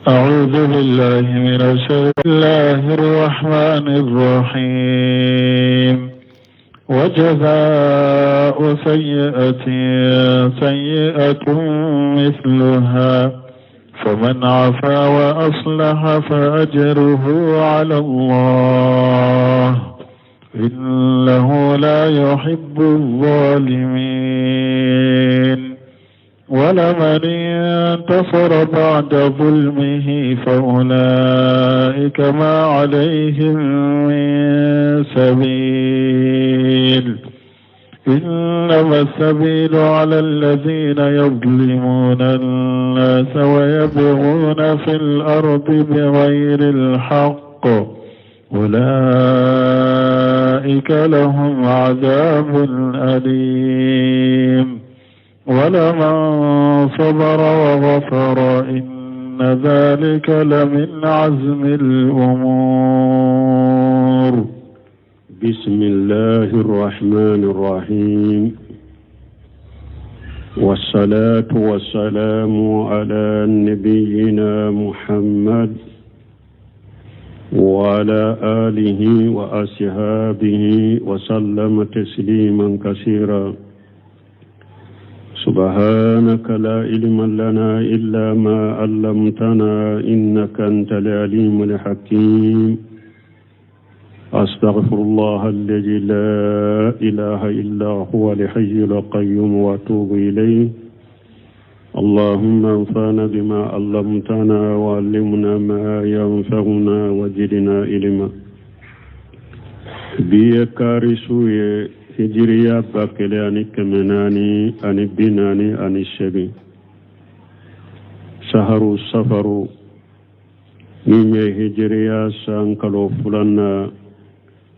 أعوذ بالله من الشيطان الله الرحمن الرحيم وجزاء سيئة سيئة مثلها فمن عفا وأصلح فأجره على الله إنه لا يحب الظالمين ولمن انتصر بعد ظلمه فأولئك ما عليهم من سبيل إنما السبيل على الذين يظلمون الناس ويبغون في الأرض بغير الحق أولئك لهم عذاب أليم ولمن صبر وغفر إن ذلك لمن عزم الأمور بسم الله الرحمن الرحيم والصلاة والسلام على نبينا محمد وعلى آله وأصحابه وسلم تسليما كثيرا سبحانك لا علم لنا إلا ما علمتنا إنك أنت العليم الحكيم أستغفر الله الذي لا إله إلا هو الحي القيوم وأتوب إليه اللهم انفعنا بما علمتنا وعلمنا ما ينفعنا وزدنا علما bi ye kari su ye hijiriya 1448 saharu safaru min ye hijiriya san kalo filanan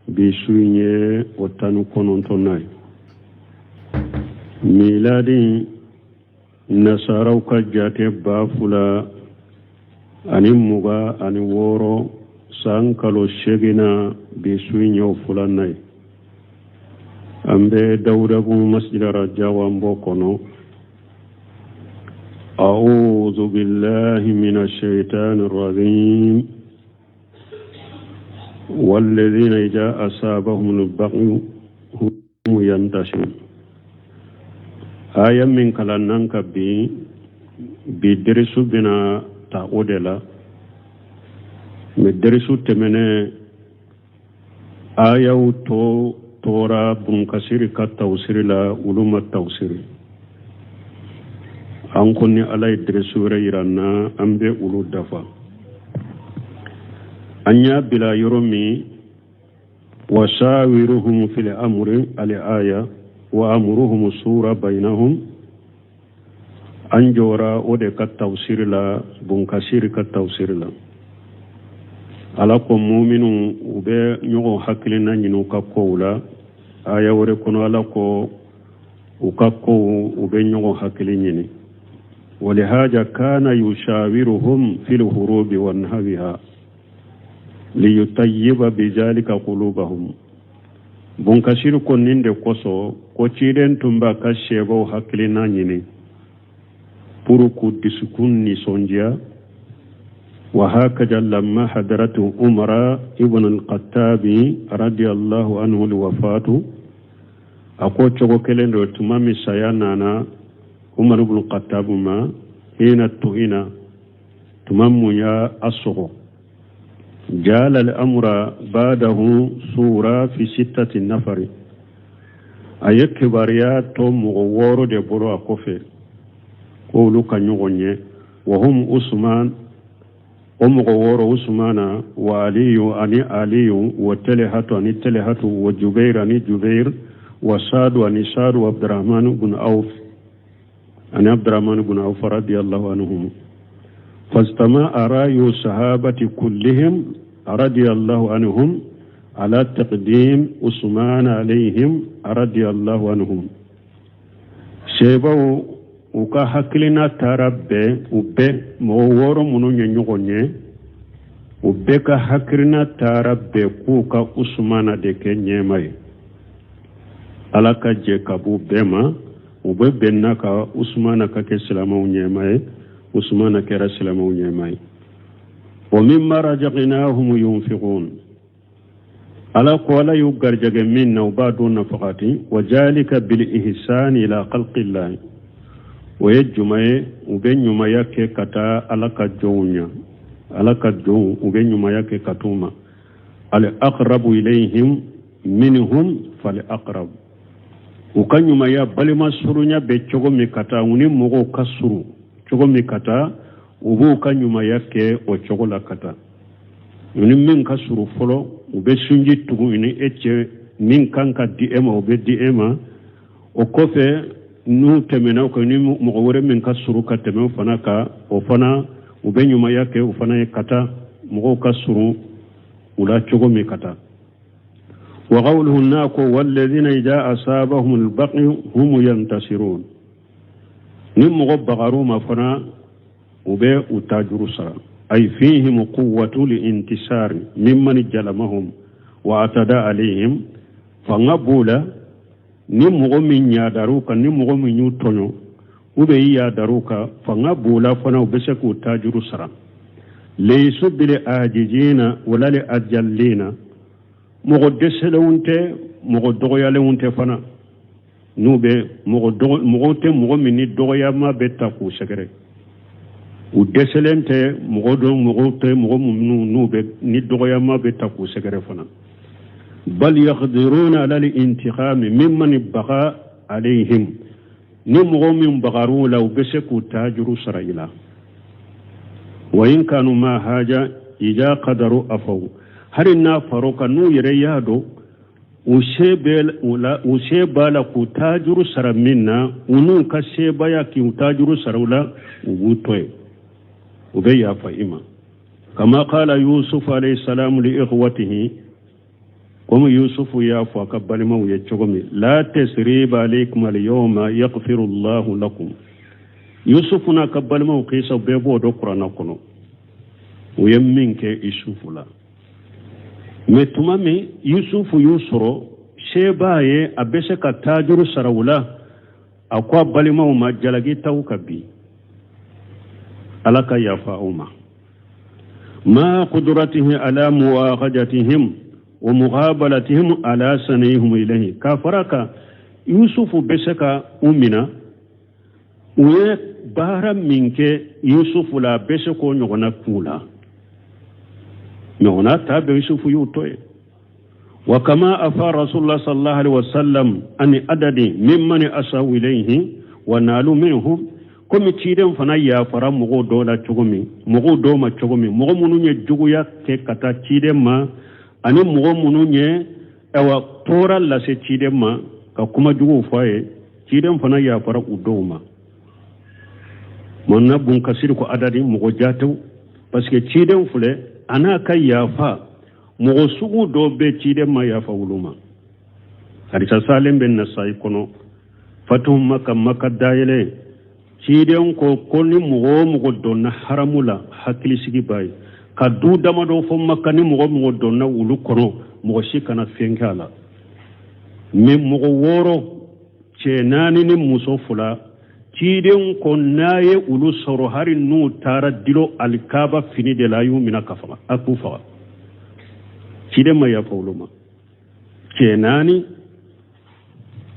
bi su in ye o 19nan ye miladi nasaraw ka jate 2026 san kalo seeginnan bi su in y'o filanan ye an bɛ dawudabugu masjid rajaw an b'o kɔnɔ أعوذ بالله من الشيطان الرجيم والذين إذا أصابهم البغي هم ينتصرون aya min kalannan ka bi bi derisu bɛna ta o de la mais derisu tɛmɛnen ayaw tɔ tora bunkasiri ka tawusiri la olu ma tawusiri an ko ni ala ye derisu wɛrɛ yira an na an bɛ olu dafa an y'a bila yɔrɔ min wasawiruhum fil amri al aya wa amruhum sura bainahum an jɔra o de ka tawusiri la bunkasiri ka tawusiri la ala ko muminu u bɛ ɲɔgɔn hakilina ɲini u ka kow la aya wɛrɛ kɔnɔ ala ko u ka kow u bɛ ɲɔgɔn hakili ɲini walihaja kana yushawiruhum fil hurubi wa nahwiha liyutayyiba bizalika qulubahum bunkasiri ko nin de kosɔn ko ciden tun b'a ka seebaw hakilina ɲini pour k'u dusukun nisɔndiya wa hakaza lamma hadaratu umara ibn al-khattabi radiyallahu anhu alwafatu a ko cogo kelen don tuma min saya nana umar ibn al-khattab ma hina tu'ina tuma mun y'a sɔgɔ jala al-amra ba'dahu sura fi sittati nafari a ye kibaruya to mɔgɔ wɔɔrɔ de bolo a kɔfɛ ko olu ka ɲɔgɔn ye wa hum usman o mɔgɔ wɔɔrɔ usmana wa aliyu ani aliyu wa telehatu ani telehatu wa jubeir ani jubeir wa sadu ani sadu wa abdurahman ibn auf ani abdurahman ibn auf radiyallahu anhum fastama rayu sahabati kullihim radiyallahu anhum ala taqdim usman alayhim radiyallahu anhum sebaw u ka hakilina taara bɛn u bɛɛ mɔgɔ wɔɔrɔ minnu ye ɲɔgɔn ye u bɛɛ ka hakilina taara bɛn k'u ka usumana de kɛ ɲɛmaa ye ala ka jɛ ka b'u bɛɛ ma u bɛɛ bɛnna ka usumana ka kɛ silamɛw ɲɛmaa ye usumana kɛra silamɛw ɲɛmaa ye Wa mimma razaqnahum yunfiqun, Ala ko Ala y'u garijɛgɛ min na, u b'a dɔ nafakati. Wa zalika bil ihsani ila khalqillahi, o ye jumɛn ye? U bɛ ɲumanya kɛ ka taa Ala ka jɔnw ɲɛ, Ala ka jɔnw, u bɛ ɲumanya kɛ ka t'u ma. Al aqrabu ilayhim minhum fal aqrab, u ka ɲumanya balima surunya bɛ cogo min ka taa, u ni mɔgɔw ka surun cogo min ka taa, u b'u ka ɲumanya kɛ o cogo la ka taa. U ni min ka surun fɔlɔ, u bɛ sinji tugu u ni e cɛ, min kan ka di e ma, o bɛ di e ma. O kɔfɛ, n'u tɛmɛna o kan, ni mɔgɔ wɛrɛ min ka surun ka tɛmɛ o fana kan, o fana, u bɛ ɲumanya kɛ o fana ye ka taa, mɔgɔw ka surun u la cogo min ka taa. Wa qawluhu, n'a ko walladhina idha asabahum albaghi hum yantasirun, ni mɔgɔ bagar'u ma fana, u bɛ u ta juru sara. Ay fihim quwwatu li intisari mimman jalamahum wa atada alayhim, fanga b'u la ni mɔgɔ min yadar'u kan, ni mɔgɔ min y'u tɔɲɔ u bɛ i yadar'u kan, fanga b'u la fana, u bɛ se k'u ta juru sara. Laysu bil ajizina wala li ajallina, mɔgɔ dɛsɛlenw tɛ, mɔgɔ dɔgɔyalenw tɛ fana. N'u bɛ mɔgɔ mɔgɔw tɛ mɔgɔ min ni dɔgɔyama bɛ ta k'u sɛgɛrɛ, u dɛsɛlen tɛ, mɔgɔ dɔ mɔgɔw tɛ mɔgɔ minnu n'u bɛ ni dɔgɔyama bɛ ta k'u sɛgɛrɛ fana. Bal yaqdiruna ala al-intiqami mimman baga alayhim, ni mɔgɔ min bagar'u la, u bɛ se k'u ta juru sara i la. Wa in kanu ma haja ija qadaru afaw, hali n'a far'o kan, n'u yɛrɛ y'a dɔn u se bɛ la, u se b'a la k'u ta juru sara min na, u n'u ka sebaya k'u ta juru sara u la, u b'u to yen, u bɛ yafa i ma. Kama qala Yusuf alayhi salam li ikhwatihi, komi Yusufu y'a fɔ a ka balimaw ye cogo min, la tasriba alaykum al-yawma yaghfiru Allahu lakum. Yusufu n'a ka balimaw kisa bɛɛ b'o dɔn Kuranɛ kɔnɔ, u ye min kɛ Yusufu la. Mais tuma min Yusufu y'u sɔrɔ se b'a ye, a bɛ se ka taajuru sara u la, a ko a balimaw ma, jalaki t'aw kan bi, Ala ka yafa aw ma. Ma qudratihi ala muwaqajatihim wa muqabalatihim ala sanihim ilayhi, k'a fara kan Yusufu bɛ se ka u minɛ, u ye baara min kɛ Yusufu la, a bɛ se k'o ɲɔgɔnna k'u la, ɲɔgɔnna ta bɛ Yusufu y'u to yen. Wa kama afa rasulullah sallallahu alaihi wasallam ani adadi mimman asaw ilayhi wa nalu minhum, komi ciden fana yafara mɔgɔw dɔw la cogo min, mɔgɔw dɔw ma cogo min, mɔgɔ minnu ye juguya kɛ ka taa ciden ma, ani mɔgɔ minnu ye awa tɔɔrɔ lase ciden ma ka kuma juguw fɔ a ye, ciden fana yafara u dɔw ma. Mana bun kasiri ko adadi mɔgɔ jatew, parce que ciden filɛ, a n'a ka yafa, mɔgɔ sugu dɔ bɛ ciden ma yafa olu ma. Hadisa salen bɛ Nasayi kɔnɔ, fatuhu Maka, Maka dayɛlɛ, ciden ko ko ni mɔgɔ o mɔgɔ donna haramu la, hakilisigi b'a ye. Ka du damadɔ fɔ Maka, ni mɔgɔ mɔgɔ donna olu kɔnɔ, mɔgɔ si kana fɛn kɛ a la. Mais mɔgɔ wɔɔrɔ, cɛ naani ni muso fila, ciden ko n'a ye olu sɔrɔ, hali n'u taara dilo alikaba fini de la, a y'u minɛ ka faga, a k'u faga. Ciden ma yafa olu ma. Cɛ naani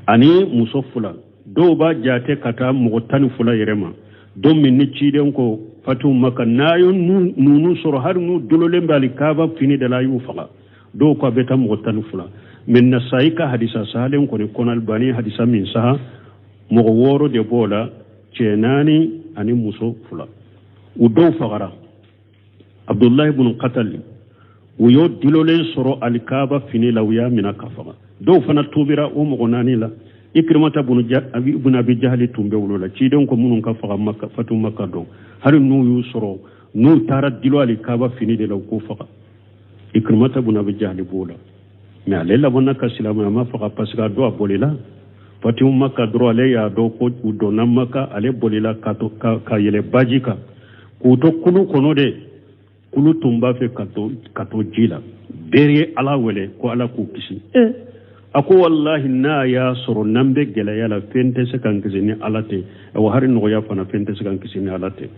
ani muso fila, dɔw b'a jate ka taa mɔgɔ 12 yɛrɛ ma. Don min ni ciden ko fatu Maka, n'a ye ninnu sɔrɔ, hali n'u dololen bɛ alikaba fini de la, a y'u faga, dɔw ko a bɛ taa mɔgɔ 12. Mais Nasayi ka hadisa sahalen kɔni kɔnɔ, Albani hadisa min saha, mɔgɔ wɔɔrɔ de b'o la, cɛ naani ani muso fila. U dɔw fagara. Abdullahi ibn Qatal, u y'o dilolen sɔrɔ alikaba fini la, u y'a minɛ ka faga. Dɔw fana tubira o mɔgɔ naani la. Ikrimata ibn Abi Jahali tun bɛ olu la. Ciden ko minnu ka faga Maka, fatu Maka dɔn, hali n'u y'u sɔrɔ, n'u taara dilo alikaba fini de la, u k'u faga. Ikrimata ibn Abi Jahali b'o la, mais ale labanna ka silamɛya, ma faga, parce que a don a bolila fatu Maka dɔrɔn, ale y'a dɔn ko u donna Maka, ale bolila ka to ka yɛlɛ baji kan k'u to kulu kɔnɔ de, kulu tun b'a fɛ ka to ji la. Bɛɛ ye Ala wele ko Ala k'u kisi. A ko walahi, n'a y'a sɔrɔ n'an bɛ gɛlɛya la, fɛn tɛ se k'an kisi ni Ala tɛ, wa hali nɔgɔya fana, fɛn tɛ se k'an kisi ni Ala tɛ.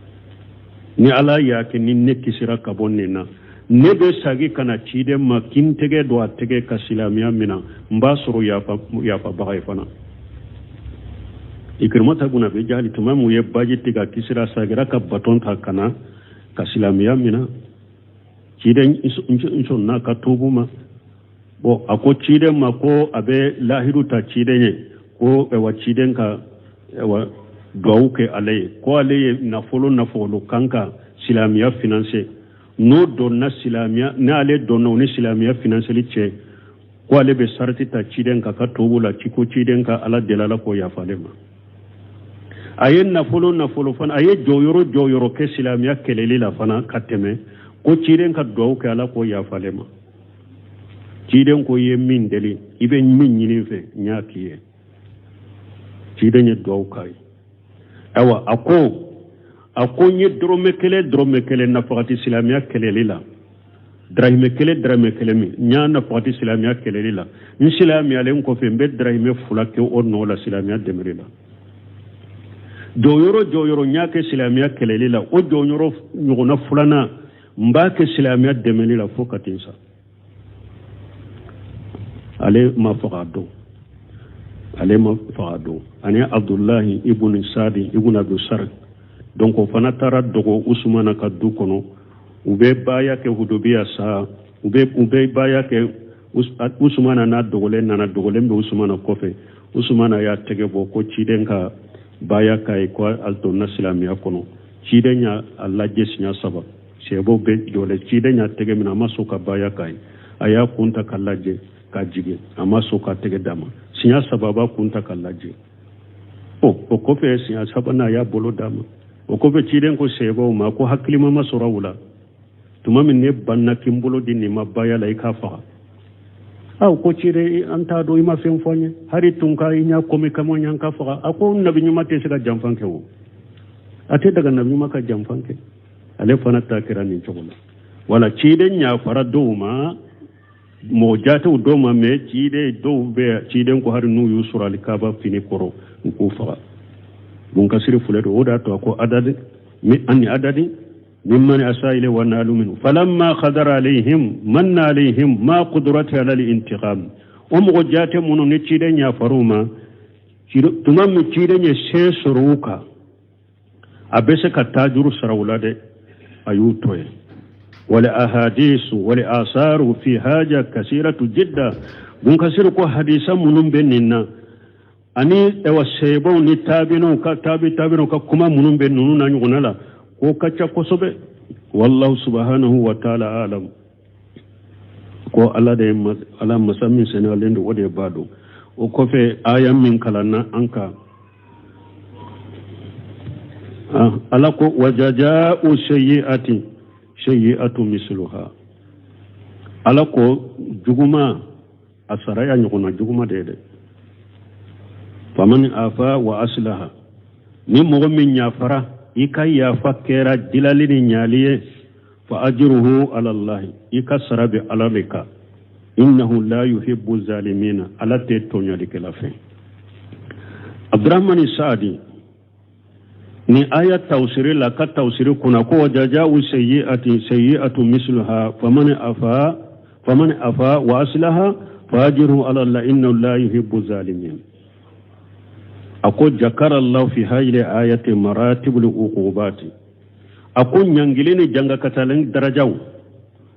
Ni Ala y'a kɛ ni ne kisira ka bɔ nin na, ne bɛ sagi ka na ciden ma k'i n tɛgɛ don a tɛgɛ ka silamɛya minɛ, n b'a sɔrɔ yafabaga ye fana. Ikirimata bun Abi Jahali, tuma min u ye baji tigɛ, a kisira, sagira ka baton ta ka na ka silamɛya minɛ. Ciden sɔnna ka tuubu ma. Bon, a ko ciden ma ko a bɛ lahidu ta ciden ye ko ɛwa ciden ka ɛwa duwawu kɛ ale ye, ko ale ye nafolo kan ka silamɛya financer. N'o donna silamɛya, n'ale donna o ni silamɛya financeli cɛ, ko ale bɛ sarati ta ciden ka tuubu la, ci ko ciden ka Ala deli Ala k'o yafa ale ma. A ye nafolo fana, a ye jɔyɔrɔ kɛ silamɛya kɛlɛli la fana ka tɛmɛ, ko ciden ka duwawu kɛ Ala k'o yafa ale ma. Ciden ko i ye min deli, i bɛ min ɲini fɛ, n y'a k'i ye. Ciden ye duwawu k'a ye. Ayiwa, a ko n ye dɔrɔmɛ kelen nafagati silamɛya kɛlɛli la, darahimɛ kelen min n y'a nafagati silamɛya kɛlɛli la, n silamɛyalen kɔfɛ n bɛ darahimɛ 2 kɛ o nɔ la silamɛya dɛmɛli la. Jɔyɔrɔ n y'a kɛ silamɛya kɛlɛli la, o jɔyɔrɔ ɲɔgɔnna filanan n b'a kɛ silamɛya dɛmɛli la fo ka ten sa. Ale ma faga don, ale ma faga don. Ani Abdullahi ibn Sadi ibn Abi Sar, donc o fana taara dogo Usumana ka du kɔnɔ. U bɛ baya kɛ Hudubiya sa, u bɛ baya kɛ Usumana n'a dogolen nana, dogolen bɛ Usumana kɔfɛ. Usumana y'a tɛgɛ bɔ ko ciden ka baya k'a ye ko a donna silamɛya kɔnɔ. Ciden y'a lajɛ siɲɛ 3, sɛbɛw bɛ jɔlen, ciden y'a tɛgɛ minɛ, a ma sɔn ka baya k'a ye. A y'a kun ta ka lajɛ ka jigin, a ma sɔn ka tɛgɛ d'a ma. Siɲɛ 3 a b'a kun ta ka lajɛ. O kɔfɛ siɲɛ 3nan a y'a bolo d'a ma. O kɔfɛ ciden ko sɛbɛw ma ko hakilima ma sɔrɔ u la, tuma min ne banna k'i n bolo di nin ma baya la, i k'a faga. Aw ko ciden, an t'a dɔn, i ma fɛn fɔ n ye, hali tun ka i ɲɛ komi kama ɲɛ ka faga. A ko nabi ɲuman tɛ se ka janfan kɛ, o a tɛ daga nabi ɲuman ka janfan kɛ. Ale fana ta kɛra nin cogo la. Wala ciden yafara dɔw ma, mɔgɔ jatew dɔw ma, mɛ ciden dɔw bɛ ciden ko hali n'u y'u sɔrɔ alikaba fini kɔrɔ, u k'u faga. Munkasiri filɛ don, o de y'a to a ko adadi ani adadi mimman asa ile wa nalu minhu falamma qadara alayhim manna alayhim ma qudrati ala al-intiqam. O mɔgɔ jate minnu ni ciden yafar'u ma, tuma min ciden ye se sɔrɔ u kan, a bɛ se ka tajuru sara u la dɛ, a y'u to yen. Wal ahadisu wal asaru fi haja kasiratu jidda. Munkasiri ko hadisa minnu bɛ nin na, ani ɛwa sɛbɛnw ni taabinaw ka taabinaw ka kuma minnu bɛ ninnu na ɲɔgɔnna la, ko ka ca kosɛbɛ. Wallahu subhanahu wa ta'ala alam. Ko Ala de Ala masa min senalen don, o de b'a dɔn. O kɔfɛ aya min kalanna an kan, Ala ko wajaja'u sayyi'ati sayyi'atu misluha. Ala ko juguma a sara ya ɲɔgɔnna juguma de ye dɛ. Faman afa wa aslaha, ni mɔgɔ min yafara, i ka yafa kɛra dilali ni ɲali ye, fa ajruhu ala Allahi, i ka sara bɛ Ala de kan. Innahu la yuhibbu zalimina, Ala tɛ tɔɲɔlikɛla fɛ. Abdurahmani Saadi ni aya tawsiri la ka tawsiri kunna ko wajaja'u sayyi'ati sayyi'atu misluha faman afa wa aslaha fa ajruhu ala Allah innahu la yuhibbu zalimin. A ko jakara Allah fi hayli ayati maratibul uqubati. A ko ɲangili ni jangakatalen darajaw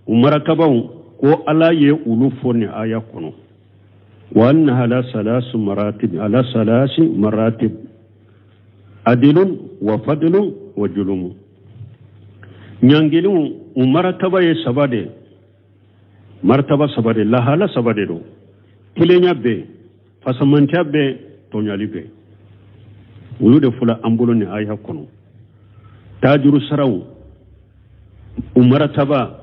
u marakabaw, ko Ala ye olu fɔ ni aya kɔnɔ. Wa annaha ala salasi maratib, ala salasi maratib, adilun wa fadlun wa julumu. Ɲangiliw u marataba ye 3 de, martaba 3 de, lahala 3 de don. Kelenya bɛ, fasamantiya bɛ, tɔɲali bɛ. Olu de fɔla an bolo ni aya kɔnɔ. Tajuru saraw u marataba,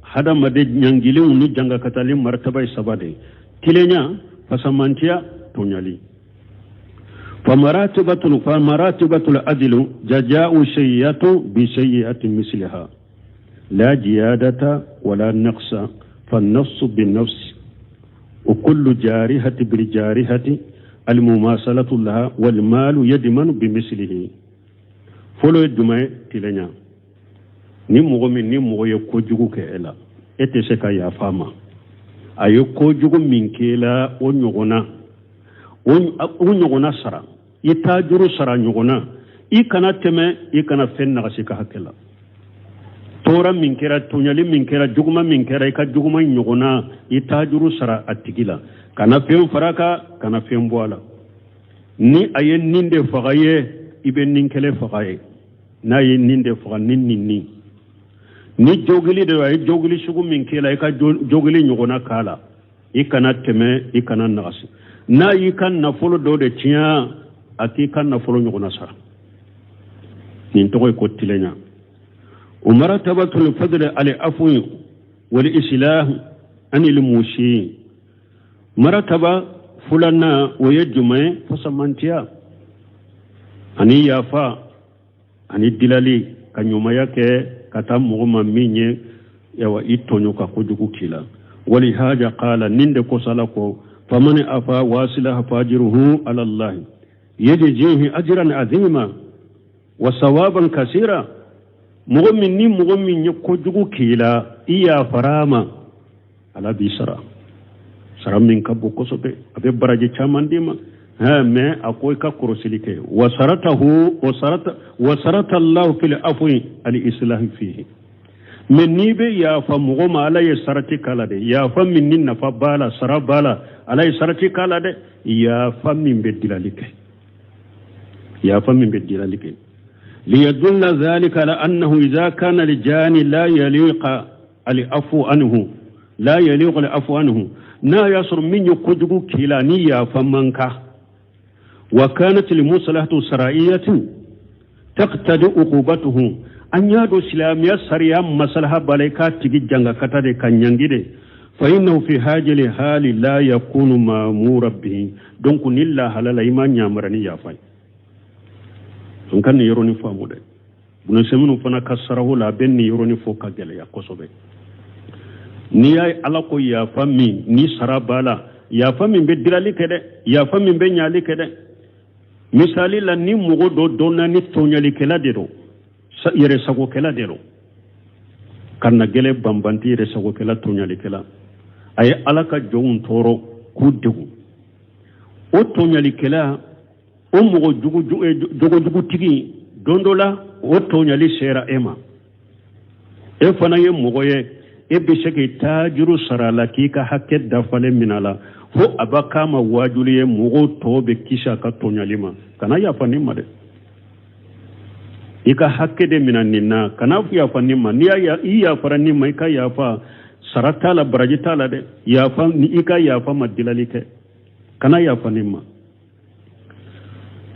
hadamaden ɲangiliw ni jangakatali marataba ye 3 de: kelenya, fasamantiya, tɔɲali. Famaratibatul adlu jaja'u sayyi'atu bi sayyi'ati misliha la jiyadata wala naqsa فالنفس بالنفس وكل جارحة بالجارحة المماثلة لها والمال يدمن بمثله. فلو الدماء تلنيا Ni mɔgɔ min ni mɔgɔ ye kojugu kɛ e la, e tɛ se ka yafa a ma. A ye kojugu min k'e la, o ɲɔgɔnna o ɲɔgɔnna sara, i ta juru sara ɲɔgɔnna. I kana tɛmɛ, i kana fɛn nagasi ka hakɛ la. Tɔɔrɔ min kɛra, tɔɲɔli min kɛra, juguman min kɛra, i ka juguman ɲɔgɔnna i ta juru sara a tigi la. Kana fɛn fara kan, kana fɛn bɔ a la. Ni a ye nin de faga ye, i bɛ nin kelen faga ye. N'a ye nin de faga, ni nin ni ni jogili de don, a ye jogili sugu min k'e la, i ka jogili ɲɔgɔnna k'a la. I kana tɛmɛ, i kana nagasi. N'a y'i ka nafolo dɔ de tiɲɛ, a k'i ka nafolo ɲɔgɔnna sara. Nin tɔgɔ ye ko tilenya. O martabatul fadl al afwi wal islah anil musi. Marataba filanan, o ye jumɛn ye? Fasamantiya ani yafa ani dilali, ka ɲumanya kɛ ka taa mɔgɔ ma min ye yawa i tɔɲɔ ka kojugu k'i la. Walihaja qala, nin de kosɔn Ala ko faman afa wa aslaha fa ajruhu ala Allahi yajzihi ajran azima wa sawaban kasira. Mɔgɔ min ni mɔgɔ min ye kojugu k'i la, i yafara a ma, Ala b'i sara sara min ka bon kosɛbɛ, a bɛ baraji caman d'i ma. Mais a ko i ka kɔrɔsili kɛ. Wa saratahu wa sarata wa sarata Allahu fil afwi al islahi fihi. Mais n'i bɛ yafa mɔgɔ ma, Ala ye sarati k'a la dɛ. Yafa min ni nafa b'a la, sara b'a la, Ala ye sarati k'a la dɛ. Yafa min bɛ dilali kɛ, yafa min bɛ dilali kɛ. Liyadulla dhalika ala annahu idha kana lijani la yaliqa al-afu anhu, la yaliqu al-afu anhu. N'a y'a sɔrɔ min ye kojugu k'i la, ni yafa man kan, wa kanat al-maslahatu shar'iyyatu taqtadi uqubatuhu. An y'a dɔn silamɛya sariya masalaha b'a la i k'a tigi janga kata de ka ɲangi de. Fa innahu fi hajili hali la yakunu ma'mura bihi. Donc ni lahala la, i ma ɲamara ni yafa ye. An ka nin yɔrɔnin faamu dɛ. Bunasɛminu fana ka saraho la, a bɛ nin yɔrɔnin fɔ ka gɛlɛya kosɛbɛ. N'i y'a ye Ala ko yafa min ni sara b'a la, yafa min bɛ dilali kɛ dɛ, yafa min bɛ ɲali kɛ dɛ. Misali la, ni mɔgɔ dɔ dɔnna ni tɔɲɔlikɛla de don, yɛrɛsagokɛla de don, ka na gɛlɛ banbanti yɛrɛsagokɛla, tɔɲɔlikɛla, a ye Ala ka jɔnw tɔɔrɔ k'u degun, o tɔɲɔlikɛla, o mɔgɔ jugu, jogojugutigi, don dɔ la o tɔɲɔli sera e ma. E fana ye mɔgɔ ye, e bɛ se k'i tajuru sara a la, k'i ka hakɛ dafalen minɛ a la, fo a b'a k'a ma waajuli ye, mɔgɔw tɔw bɛ kisi a ka tɔɲɔli ma. Kana yafa nin ma dɛ, i ka hakɛ de minɛ nin na, kana yafa nin ma. N'i y'a i yafara nin ma, i ka yafa sara t'a la, baraji t'a la dɛ. Yafa, i ka yafa ma dilali kɛ, kana yafa nin ma.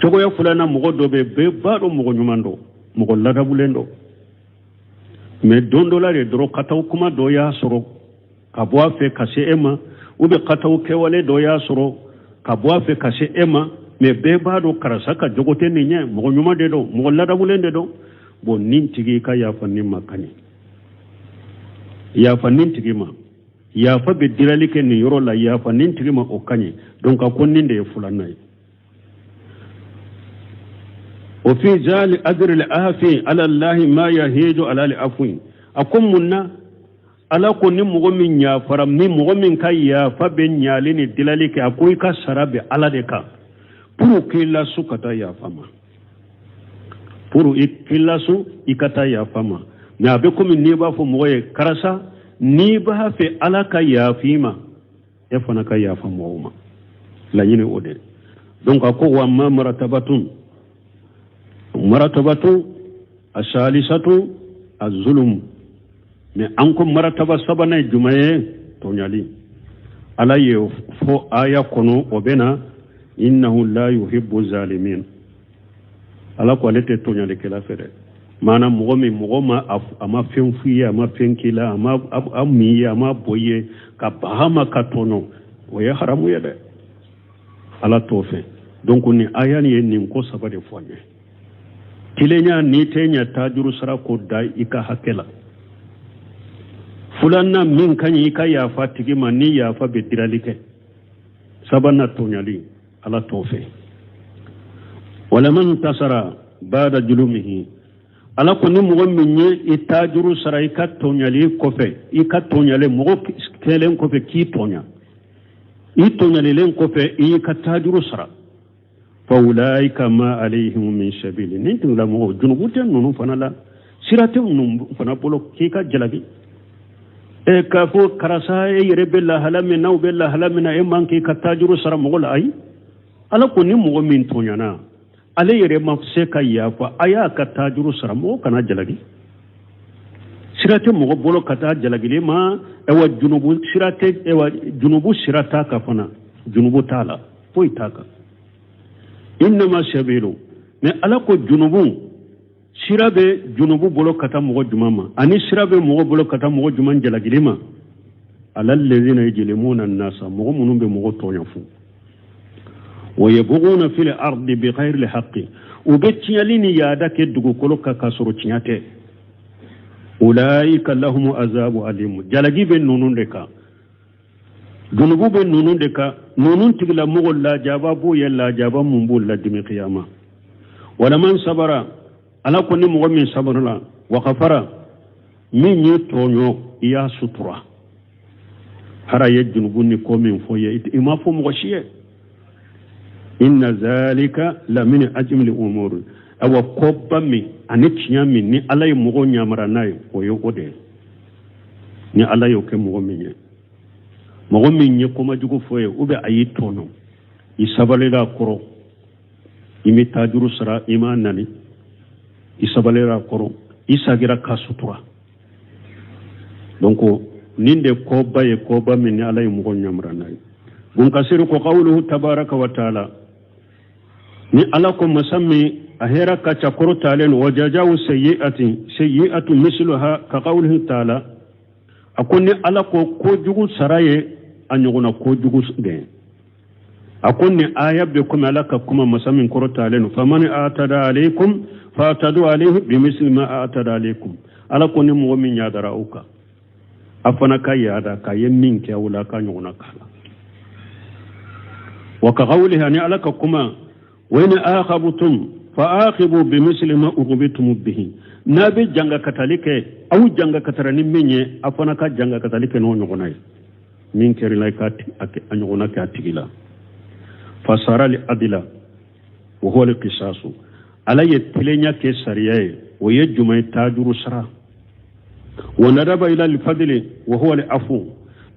Cogoya filanan, mɔgɔ dɔ bɛ bɛɛ b'a dɔn mɔgɔ ɲuman don, mɔgɔ ladabulen don, mais don dɔ la de dɔrɔn kataw kuma dɔ y'a sɔrɔ ka bɔ a fɛ ka se e ma, ou bien kataw kɛwale dɔ y'a sɔrɔ ka bɔ a fɛ ka se e ma, mais bɛɛ b'a dɔn karisa ka jogo tɛ nin ye, mɔgɔ ɲuman de don, mɔgɔ ladabulen de don. Bon, nin tigi ka yafa nin ma ka ɲi, yafa nin tigi ma. Yafa bɛ dilali kɛ nin yɔrɔ la, yafa nin tigi ma, o ka ɲi. Donc a ko nin de ye filanan ye. O fi jali ajri al-afi ala Allahi ma yahiju ala al-afwi. A ko mun na Ala ko ni mɔgɔ min yafara, ni mɔgɔ min ka yafa bɛ ɲali ni dilali kɛ, a ko i ka sara bɛ Ala de kan, pour k'i lasu ka taa yafa ma, pour i k'i lasu i ka taa yafa ma. Mais a bɛ komi n'i b'a fɔ mɔgɔ ye, karisa, n'i b'a fɛ Ala ka yafa i ma, e fana ka yafa mɔgɔw ma. Laɲini o de. Donc a ko wa ma martabatun martabatu asalisatu azulum. Mais an ko marataba sabanan ye jumɛn ye? Tɔɲali. Ala ye fɔ aya kɔnɔ, o bɛ na innahu la yuhibbu zalimin. Ala ko ale tɛ tɔɲalikɛla fɛ dɛ. Maana mɔgɔ min mɔgɔ ma a ma fɛn f'i ye, a ma fɛn k'i la, a ma a min ye, a ma bɔ i ye, ka baga ma ka tɔɲɔ, o ye haramu ye dɛ, Ala t'o fɛ. Donc nin aya nin ye nin ko saba de fɔ an ye. Kelenya, n'i tɛ ɲɛ tajuru sara ko da i ka hakɛ la. Filanan, min ka ɲi, i ka yafa tigi ma ni yafa bɛ dirali kɛ. Sabanan, tɔɲali, Ala t'o fɛ. Walaman tasara bada julumihi. Ala ko ni mɔgɔ min ye i tajuru sara i ka tɔɲali kɔfɛ, i ka tɔɲalen mɔgɔ kɛlen kɔfɛ k'i tɔɲa, i tɔɲalilen kɔfɛ i y'i ka tajuru sara, fa ulaika ma alayhim min sabili, nin tigilamɔgɔ junubu tɛ ninnu fana la, sira tɛ ninnu fana bolo k'i ka jalaki. E k'a fɔ karisa e yɛrɛ bɛ lahala min n'aw bɛ lahala min na, e man k'i ka tajuru sara mɔgɔ la. Ayi, Ala ko ni mɔgɔ min tɔɲana, ale yɛrɛ ma se ka yafa, a y'a ka tajuru sara, mɔgɔ kana jalaki. Sira tɛ mɔgɔ bolo ka taa jalakili ma. Ayiwa, junubu sira tɛ, ayiwa, junubu sira t'a kan fana, junubu t'a la, foyi t'a kan. Innama sabilu, mais Ala ko junubu sira bɛ junubu bolo ka taa mɔgɔ jumɛn ma, ani sira bɛ mɔgɔ bolo ka taa mɔgɔ jumɛn jalakili ma? Ala lezina yujlimuna nasa, mɔgɔ minnu bɛ mɔgɔ tɔɲɔ fu, wa yabghuna fil ardi bighayri alhaqi, u bɛ tiɲɛli ni yaada kɛ dugukolo kan k'a sɔrɔ tiɲɛ tɛ. Ulaika lahumu azabu alimu, jalaki bɛ ninnu de kan, junubu bɛ ninnu de kan. Ninnu tigilamɔgɔ lajaba b'u ye, lajaba mun b'u ladimi kiyama. Walaman sabara, Ala ko ni mɔgɔ min sabarala, wa gafara, min y'i tɔɲɔ i y'a sutura, hara ye junubu ni ko min fɔ ye, i m'a fɔ mɔgɔ si ye, inna zalika la min ajmil umur, awa koba min ani tiɲɛ min ni Ala ye mɔgɔ ɲamara n'a ye, o ye o de ye. Ni Ala y'o kɛ mɔgɔ min ye, mɔgɔ min ye komajugu fɔ ye, ou bien a y'i tɔɲɔ, i sabalila a kɔrɔ, i m'i tajuru sara, i m'a nani, i sabalila a kɔrɔ, i sagira k'a sutura. Donc nin de koba ye, koba min ni Ala ye mɔgɔ ɲamara n'a ye. Bun Kasiri ko qawluhu tabaraka wa taala, ni Ala ko masa min a hɛrɛ ka ca kɔrɔtalen, wa jazawu sayyi'atin sayyi'atu misluha, ka qawluhu taala, a ko ni Ala ko kojugu sara ye a ɲɔgɔnna kojugu de ye. A ko ni aya bɛ komi Ala ka kuma masa min kɔrɔtalen, faman atada alaykum fatadu alayhi bimisli ma atada alaykum, Ala ko ni mɔgɔ min yadara aw kan, a fana ka yada k'a ye min kɛ aw la, ka ɲɔgɔnna k'a la. Wa ka qawlihi, ani Ala ka kuma, wa in aqabtum fa aqibu bimisli ma uqibtum bihi, n'a bɛ janga katali kɛ, aw janga katara ni min ye, a fana ka janga katali kɛ n'o ɲɔgɔnna ye. Min kɛra la, i ka a ɲɔgɔnna kɛ a tigi la. Fasara li adila wa huwa alqisasu, Ala ye tilenya kɛ sariya ye, o ye jumɛn ye? Tajuru sara. Wa nadaba ila alfadli wa huwa alafu,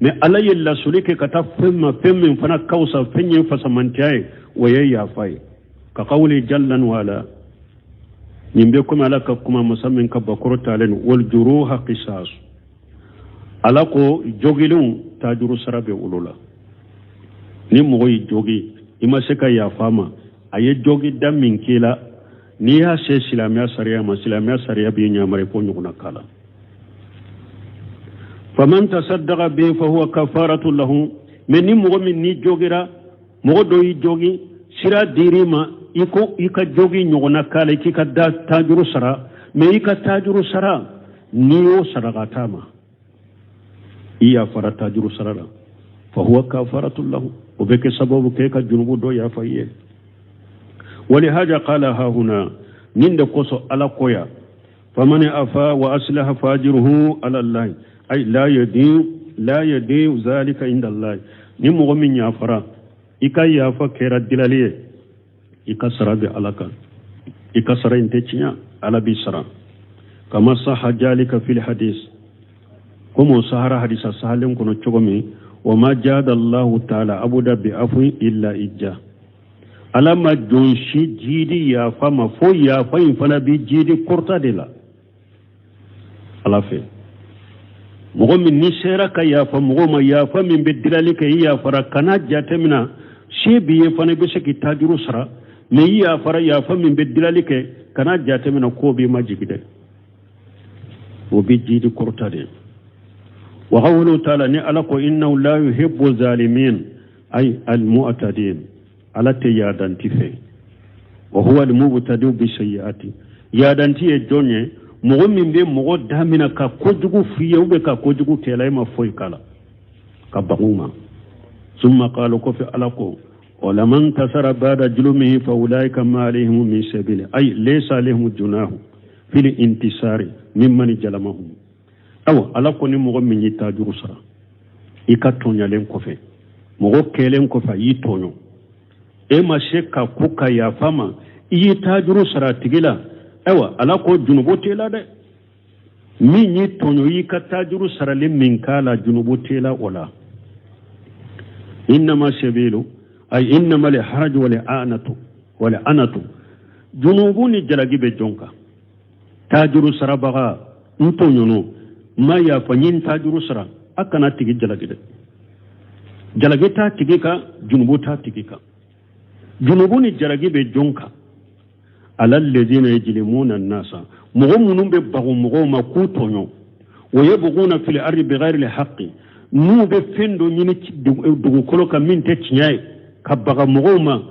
mais Ala ye lasuli kɛ ka taa fɛn ma, fɛn min fana ka fisa, fɛn ye fasamantiya ye, o ye yafa ye. Ka qawli jallan wala, nin bɛ komi Ala ka kuma masa min ka bakɔrɔ talen, wal juruha qisas, Ala ko jogilenw tajuru sara bɛ olu la. Ni mɔgɔ y'i jogi, i ma se ka yafa ma, a ye jogi da min k'i la, n'i y'a se silamɛya sariya ma, silamɛya sariya b'i ɲamari i k'o ɲɔgɔnna k'a la. Faman tasaddaqa bi fa huwa kafaratu lahu, mais ni mɔgɔ min n'i jogira, mɔgɔ dɔ y'i jogi, sira dir'i ma i ko i ka jogi ɲɔgɔnna k'a la, i k'i ka tajuru sara, mais i ka tajuru sara n'i y'o saraka t'a ma, i yafara tajuru sara la, fa huwa kafaratu lahu, o bɛ kɛ sababu k'e ka junubu dɔ yafa i ye. Walihaja qala hahuna, nin de kosɔn Ala ko ya, faman afa wa aslaha fajiruhu ala allahi, ay la yadi la yadi zalika inda allahi, ni mɔgɔ min yafara, i ka yafa kɛra dilali ye, i ka sara bɛ Ala kan, i ka sara in tɛ tiɲɛ, Ala b'i sara. Kama saha jalika fil hadis, komi o sahara hadisa sahalen kɔnɔ cogo min, wa ma jada allahu taala abuda bi afwi illa ijja, Ala ma jɔn si jiidi yafa ma fo yafa in fana bi jiidi kɔrɔta de la Ala fɛ. Mɔgɔ min ni sera ka yafa mɔgɔ ma, yafa min bɛ dilali kɛ, i yafara, kana jateminɛ se b'i ye fana i bɛ se k'i tajuru sara, mais i yafara yafa min bɛ dilali kɛ, kana jateminɛ k'o b'i majigi dɛ, o bɛ jiidi kɔrɔta de. Wa qawluhu taala, ni Ala ko innahu la yuhibbu zalimin ay almu'tadin, Ala tɛ yadanti fɛ. Wa huwa almubtadi'u bi sayyi'ati, yadanti ye jɔn ye? Mɔgɔ min bɛ mɔgɔ damina ka kojugu f'i ye ou bien ka kojugu kɛ la, e ma foyi k'a la, ka bag'u ma. Summa qala, kɔfɛ Ala ko walaman tasara bada julumihi fa ulaika ma alayhim min sabili, ay laysa alayhim junahu. fil intisari mimman jalamahum. Awa, Ala ko ni mɔgɔ min y'i tajuru sara i ka tɔɲalen kɔfɛ, mɔgɔ kɛlen kɔfɛ a y'i tɔɲɔ, e ma se ka ko ka yafa ma, i y'i tajuru sara a tigi la, ayiwa, Ala ko junubu t'e la dɛ. Min y'i tɔɲɔ, i ka tajuru sarali min k'a la, junubu t'e la o la. Innama sabilu ay innama le haraju wale anatu wale anatu. Junubu ni jalagi bɛ jɔn kan? Tajuru sarabaga n tɔɲɔnɔ, n ma yafa, n ye n tajuru sara, a kana tigi jalagi dɛ. Jalagi t'a tigi kan, junubu t'a tigi kan. Junubu ni jalagi bɛ jɔn kan? Ala lezina yajlimuna nasa, mɔgɔ minnu bɛ bago mɔgɔw ma k'u tɔɲɔ, wa yabghuna fil ardi bighayri alhaqi, n'u bɛ fɛn dɔ ɲini dugukolo kan min tɛ tiɲɛ ye, ka baga mɔgɔw ma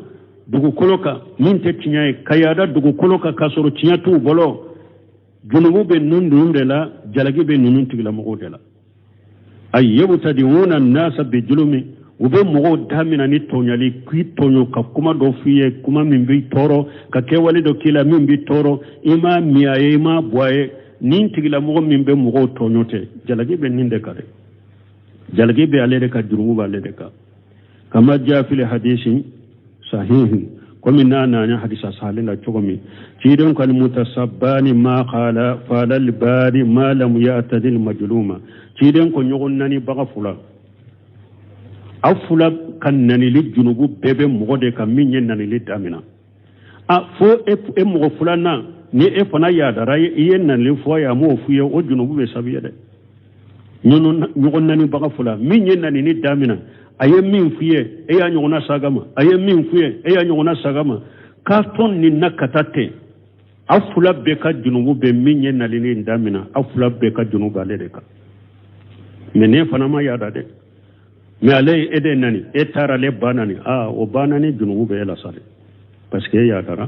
dugukolo kan min tɛ tiɲɛ ye, ka yaada dugukolo kan k'a sɔrɔ tiɲɛ t'u bolo. Junubu bɛ ninnu de la, jalagi bɛ ninnu tigilamɔgɔw de la. Ay yabtadiuna nasa bijulumi, u bɛ mɔgɔw damina ni tɔɲali, k'i tɔɲɔ ka kuma dɔ f'i ye, kuma min b'i tɔɔrɔ, ka kɛwale dɔ k'i la min b'i tɔɔrɔ, i m'a min a ye, i m'a bɔ a ye. Nin tigilamɔgɔ min bɛ mɔgɔw tɔɲɔ tɛ, jalagi bɛ nin de kan dɛ. Jalagi bɛ ale de kan, jurumu b'ale de kan. Kama jaa fil hadisi sahihi, komi n'a nana hadisa sahalen la cogo min, ciden ko almutasabbani ma qala falal badi ma lam ya'tadil majluma. Ciden ko ɲɔgɔn nani baga fula, aw fula ka nanili junubu bɛɛ bɛ mɔgɔ de kan min ye nanili damina. A fo e mɔgɔ filanan, ni e fana yadara i ye nanili fɔ a ye, a m'o f'i ye, o junubu bɛ sabu ye dɛ. Ɲɔgɔn nani baga fula, min ye nanini damina, a ye min f'i ye, e y'a ɲɔgɔnna saga ma, a ye min f'i ye, e y'a ɲɔgɔnna saga ma, k'a tɔn nin na ka taa ten, aw fila bɛɛ ka junubu bɛ min ye nalini damina, aw fila bɛɛ ka junubu b'ale de kan. Mɛ ne fana ma yada dɛ, mɛ ale ye e de nani, e taara ale ba nani, aa o ba nani junubu bɛ e la sa dɛ, parce que e yadara.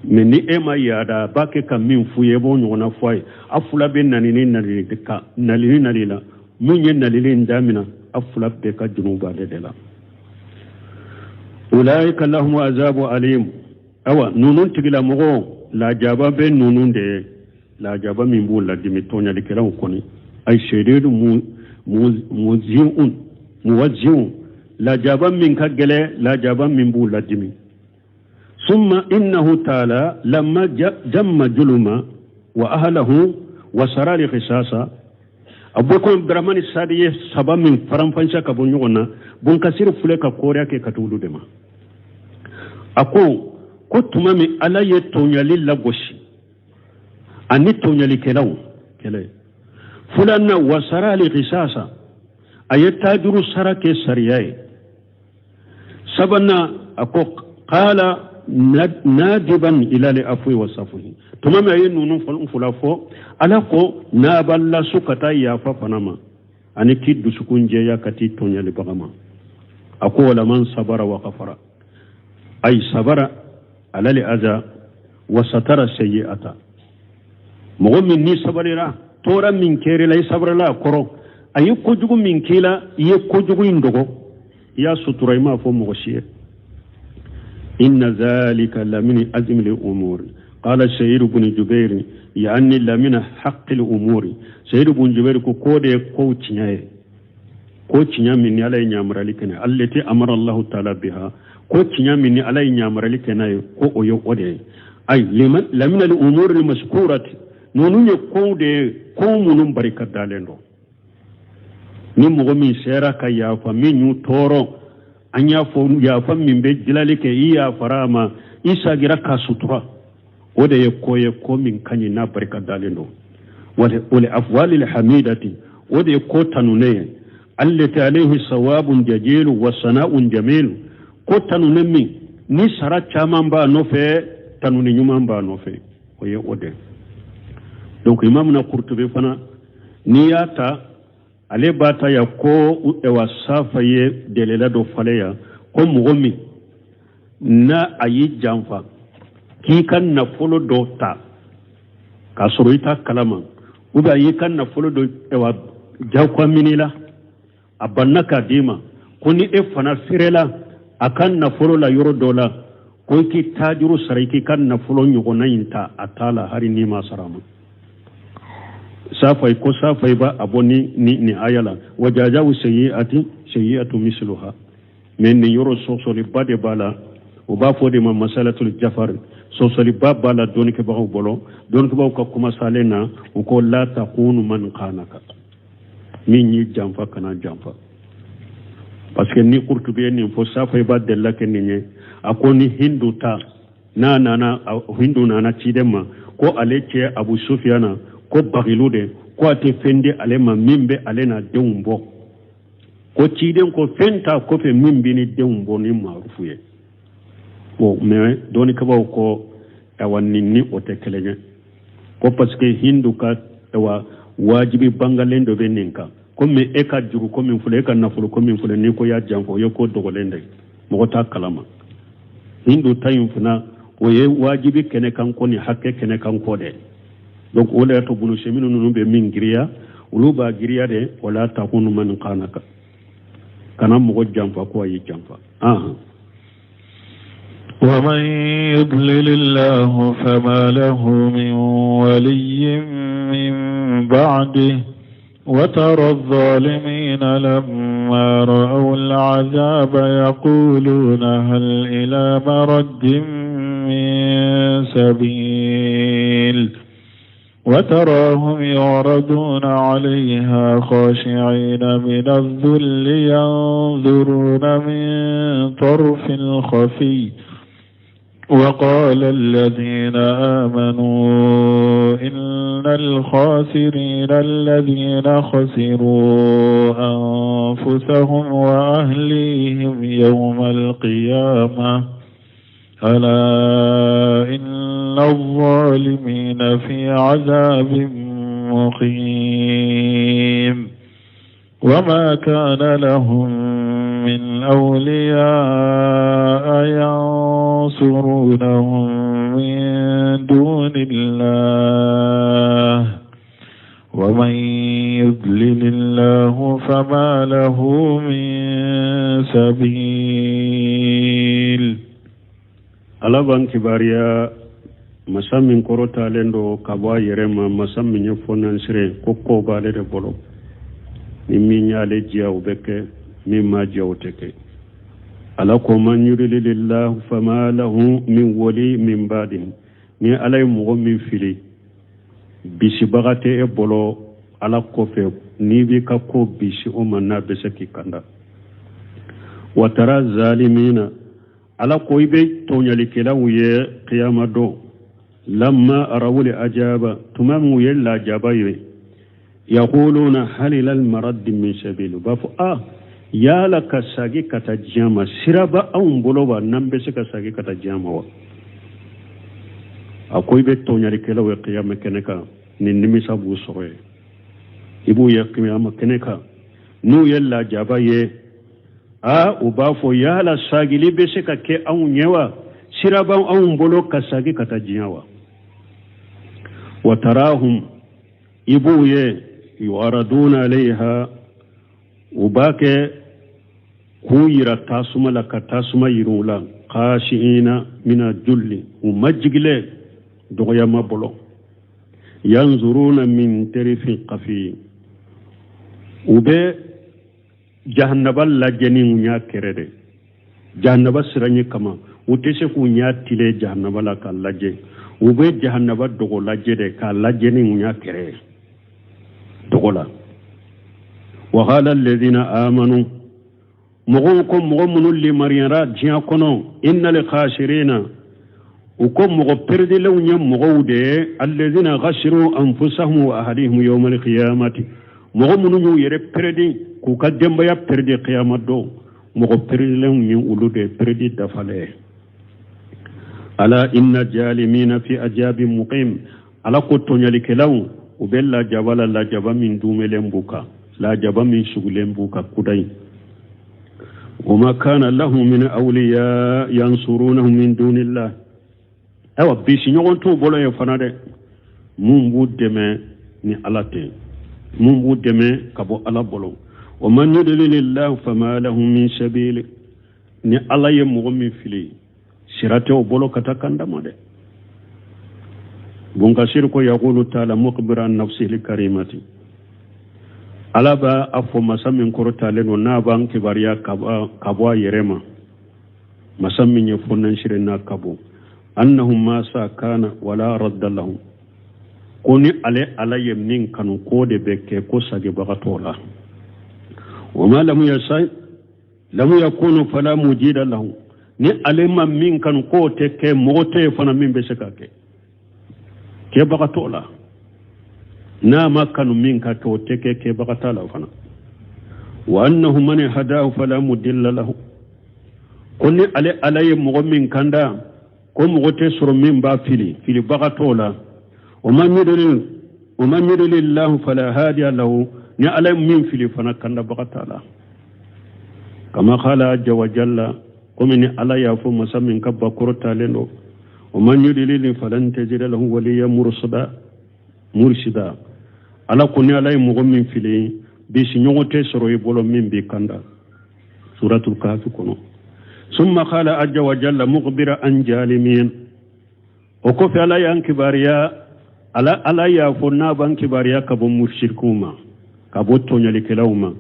Mɛ ni e ma yada, a b'a kɛ ka min f'u ye, e b'o ɲɔgɔnna fɔ a ye. Aw fila bɛ nani ni nalini ka nalini nali la, min ye nalini in damina, aw fila bɛɛ ka junubu b'ale de la. Ulaika lahum azabu alim. Awa, ninnu tigilamɔgɔw lajaba bɛ ninnu de ye, lajaba min b'u ladimi, tɔɲalikɛlaw kɔni. Ay shadidu muzi'un muwazzi'un, lajaba min ka gɛlɛ, lajaba min b'u ladimi. Summa innahu taala lamma jamma juluma wa ahlahu wa sarali qisasa. A bɔ ko Abdurahmani Sadi ye saba min faranfansiya ka bɔ ɲɔgɔn na, Bunkasiri filɛ ka kɔɔriya kɛ ka t'olu de ma. A ko tuma min Ala ye tɔɲali lagosi ani tɔɲalikɛlaw kɛlɛ, filanan wa sarali qisasa, a ye tajuru sara kɛ sariya ye. Sabanan, a ko qala nadiban ila li afwi wa safuhi. Tuma min a ye ninnu fila fɔ, Ala ko n'a b'a lasu ka taa yafa fana ma, ani k'i dusukun jɛya ka t'i tɔɲalibaga ma. A ko wala man sabara wa ghafara, ay sabara ala li aza wa satara sayyi'ata. Mɔgɔ min n'i sabalira, tɔɔrɔ min kɛr'i la, i sabalila a kɔrɔ, a ye kojugu min k'i la, i ye kojugu in dogo, i y'a sutura, i m'a fɔ mɔgɔ si ye. Inna zalika lamini azmi li umuri. Qala Sayyid ibn Jubair yaani lamina haqqi li umuri. Sayyid ibn Jubair ko ko de ye kow tiɲɛ ye, ko tiɲɛ min ni Ala ye ɲamarali kɛ n'a ye, allati amara Allahu taala biha, ko tiɲɛ min ni Ala ye ɲamarali kɛ n'a ye, ko o ye o de ye. Ay lamina li umuri li maskurati, ninnu ye kow de ye, ko minnu barika dalen don. Ni mɔgɔ min sera ka yafa min y'u tɔɔrɔ, an y'a fɔ yafa min bɛ dilali kɛ, i yafara a ma, i sagira k'a sutura, o de ye ko ye, ko min ka ɲi n'a barika dalen don. Wal afwali hamidati, o de ye ko tanunen ye. Allati alayhi sawabun jajilu wa sana'un jamilu, ko tanunen min ni sara caman b'a nɔfɛ, tanuni ɲuman b'a nɔfɛ, o ye o de. Donc Imam na Kurtubi fana, n'i y'a ta, ale b'a ta ya ko ewa safa ye delila dɔ falen ya, ko mɔgɔ min n'a a y'i janfa k'i ka nafolo dɔ ta k'a sɔrɔ i t'a kalama, ou bien a y'i ka nafolo dɔ ewa jagoya minɛ la, a banna k'a d'i ma, ko ni e fana feerela a ka nafolo la yɔrɔ dɔ la, Ko i k'i tajuru sara, i k'i ka nafolo ɲɔgɔnna in ta a ta la, hali n'i ma sara ma. Safai ko safai ba a bɔ ni ni ni aya la, wa jazawu seyiati seyiatu misluha. Mais nin yɔrɔ, sɔsɔliba de b'a la. U b'a fɔ de ma masalatul jafar. Sɔsɔliba b'a la dɔnnikɛbagaw bolo. Dɔnnikɛbagaw ka kuma salen na, u ko la takunu man khanaka, min y'i janfa, kana janfa. Parce que ni Kurtubi ye nin fɔ, safai b'a delila kɛ nin ye. A ko ni Hindu ta n'a nana, Hindu nana ciden ma ko ale cɛ Abu Sufiyana ko bagilu de, ko a tɛ fɛn di ale ma min bɛ ale n'a denw bɔ. Ko ciden ko fɛn t'a kɔfɛ min bɛ ni denw bɔ ni maarufu ye. Bon, mais dɔnnikɛbaaw ko awa, nin ni o tɛ kelen ye, ko parce que Hindu ka awa wajibi bangalen dɔ bɛ nin kan. Komi e ka juru ko min filɛ, e ka nafolo ko min filɛ, n'i ko y'a janfa, o ye ko dogolen de ye, mɔgɔ t'a kalama. Hindu ta in fana, o ye wajibi kɛnɛ kan ko ni hakɛ kɛnɛ kan ko de. Donc o de y'a to bunu minnu ninnu bɛ min giriya, olu b'a giriya de wala takunu man khanaka, kana mɔgɔ janfa ko a y'i janfa. Ahan. ومن يضلل الله فما له من ولي من بعده وترى الظالمين لما رأوا العذاب يقولون هل إلى مرد من سبيل وتراهم يعرضون عليها خاشعين من الذل ينظرون من طرف خفي وقال الذين آمنوا إن الخاسرين الذين خسروا أنفسهم وأهليهم يوم القيامة ألا إن الظالمين في عذاب مقيم وما كان لهم من أولياء ينصرونهم من دون الله ومن يضلل الله فما له من سبيل. Ala b'an kibaruya, masa min kɔrɔtalen don ka bɔ a yɛrɛ ma, masa min ye fɔnansire ko kow b'ale de bolo. Ni min y'ale diya, o bɛ kɛ, min ma diya, o tɛ kɛ. Ala ko man yudlilillahu fama lahu min wali min ba'dihi. Ni Ala ye mɔgɔ min fili, bisibaga tɛ e bolo Ala kɔfɛ n'i b'i ka ko bisi o ma, n'a bɛ se k'i kanda. Wa tara zalimina, Ala ko i bɛ tɔɲalikɛlaw ye kiyama don, lamma arawul ajaba, tuma min u ye lajaba ye, yaquluna hal ilal maraddi min sabil, u b'a fɔ a yala ka sagi ka taa diɲɛ ma, sira bɛ anw bolo wa, n'an bɛ se ka sagi ka taa diɲɛ ma wa? A ko i bɛ tɔɲalikɛlaw ye kiyama kɛnɛ kan, ni nimisa b'u sɔrɔ ye. I b'u ye kiyama kɛnɛ kan, n'u ye lajaba ye, a u b'a fɔ yala sagili bɛ se ka kɛ anw ɲɛ wa, sira b'anw bolo ka sagi ka taa diɲɛ wa? Wa tarahum, i b'u ye, yu'araduna alayha, u b'a kɛ k'u yira tasuma la, ka tasuma yir'u la, khashi'ina mina julli, u majigilen dɔgɔyama bolo, yanzuruna min tarifin khafi, u bɛ jahannaba lajɛ ni u ɲa kɛrɛ de, jahannaba siranɲɛ kama u tɛ se k'u ɲa tile jahannaba la k'a lajɛ. U bɛ jahannaba dogo lajɛ de, k'a lajɛ ni u ɲa kɛrɛ ye dogo la. Wa qala alladhina amanu, mɔgɔw ko, mɔgɔ minnu limariyara diɲɛ kɔnɔ, innal khasirina, u ko mɔgɔ pɛrɛdilenw ye mɔgɔw de ye, alladhina khasiru anfusahum wa ahlihim yawmal qiyamati, mɔgɔ minnu y'u yɛrɛ pɛrɛdi k'u ka denbaya pɛrɛdi kiyama don, mɔgɔ pɛrɛdilenw ye olu de ye, pɛrɛdi dafalen ye. Ala inna jalimina fi ajabi muqim, Ala ko tɔɲalikɛlaw, u bɛ lajaba la, lajaba min dumelen b'u kan, lajaba min sugulen b'u kan kudayi. Wama kana lahum min awliya yansurunahum min dunillah, ayiwa bisiɲɔgɔn t'u bolo ye fana dɛ, mun b'u dɛmɛ ni Ala tɛ, mun b'u dɛmɛ ka bɔ Ala bolo. Wa man yudlilillahu fama lahu min sabili, ni Ala ye mɔgɔ min fili, Sira tɛ o bolo ka taa kanda ma dɛ. Bun Kasir ko yaqulu taala mukhbiran an nafsihil karimati, Ala b'a a fɔ masa min kɔrɔtalen don, n'a b'an kibaruya ka bɔ a yɛrɛ ma, masa min ye fonɛnsire n'a ka bon, annahu ma sha kana wala radda lahu, ko ni ale Ala ye min kanu, k'o de bɛ kɛ, ko sagibaga t'o la. Wa ma lam yasha lam yakunu fala mujida lahu, ni ale ma min kanu k'o tɛ kɛ, mɔgɔ tɛ yen fana min bɛ se k'a kɛ, kɛbaga t'o la. N'a ma kanu min ka kɛ, o tɛ kɛ, kɛbaga t'a la fana. Wa annahu man hadahu fala mudilla lahu, ko ni ale Ala ye mɔgɔ min kanda, ko mɔgɔ tɛ sɔrɔ min b'a fili, filibaga t'o la. Wa man yudlil wa man yudlillahu fala hadiya lahu, ni Ala ye min fili fana, kandabaga t'a la. Kama qala azza wa jalla, komi ni Ala y'a fɔ masa min ka ba kɔrɔtalen don, wa man yudlil falan tajida lahu waliya mursida mursida, Ala ko ni Ala ye mɔgɔ min fili, bisiɲɔgɔn tɛ sɔrɔ i bolo min b'i kanda, suratul Kahfi kɔnɔ. Summa qala azza wa jalla mukhbira an jalimin, o kɔfɛ Ala y'an kibaruya, Ala y'a fɔ n'a b'an kibaruya ka bɔ musirikiw ma, ka bɔ tɔɲɔlikɛlaw ma,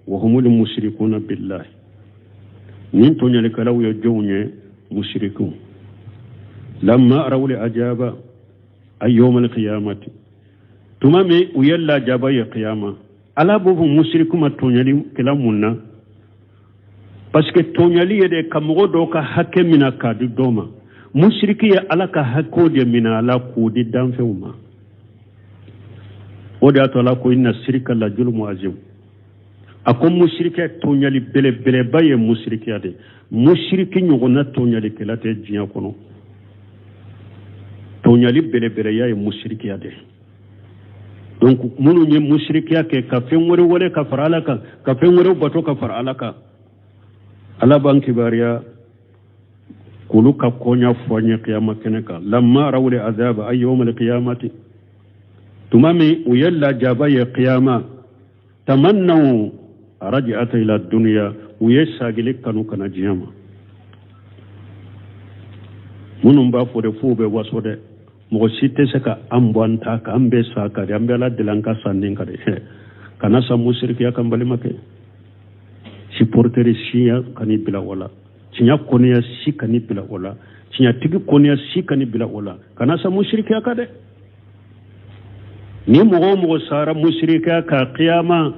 wa humul musirikuna billahi, nin tɔɲɔlikɛlaw ye jɔnw ye? Musirikiw. Lamma arawul ajaba ay yawmal qiyamati, tuma min u ye lajaba ye qiyama. Ala b'o fɔ musiriku ma tɔɲɔlikɛla mun na? Parce que tɔɲɔli ye de ka mɔgɔ dɔw ka hakɛ minɛ k'a di dɔ ma. Musiriki ye Ala ka hakɛw de minɛ a la k'o di danfɛnw ma. O de y'a to Ala ko inna sirika la julumu azim, a ko musirikɛ tɔɲɔli belebeleba ye musirikiya de. Musiriki ɲɔgɔnna tɔɲɔlikɛla tɛ diɲɛ kɔnɔ. Tɔɲɔli belebeleya ye musirikiya de. Donc minnu ye musirikiya kɛ ka fɛn wɛrɛ wele ka fara Ala kan, ka fɛn wɛrɛw bato ka fara Ala kan, Ala b'an kibaruya k'olu ka koɲa fɔ an ye kiyama kɛnɛ kan. Lamma rawul azaba ay yawmal qiyamati, tuma min u ye lajaba ye kiyama, tamannaw raj'ata ila dunya, u ye sagili kanu ka na diɲɛ ma. Minnu b'a fɔ de f'u bɛ waso dɛ, mɔgɔ si tɛ se ka an bɔ an ta kan, an bɛ sa ka di, an bɛ Ala deli an ka sa nin ka di. Kana sa musirikiya kan, balimakɛ. Supporter siya kan'i bila o la, tiɲɛ kɔniya si kan'i bila o la, tiɲɛtigi kɔniya si kan'i bila o la. Kana sa musirikiya kan dɛ. Ni mɔgɔ o mɔgɔ sara musirikiya kan, kiyama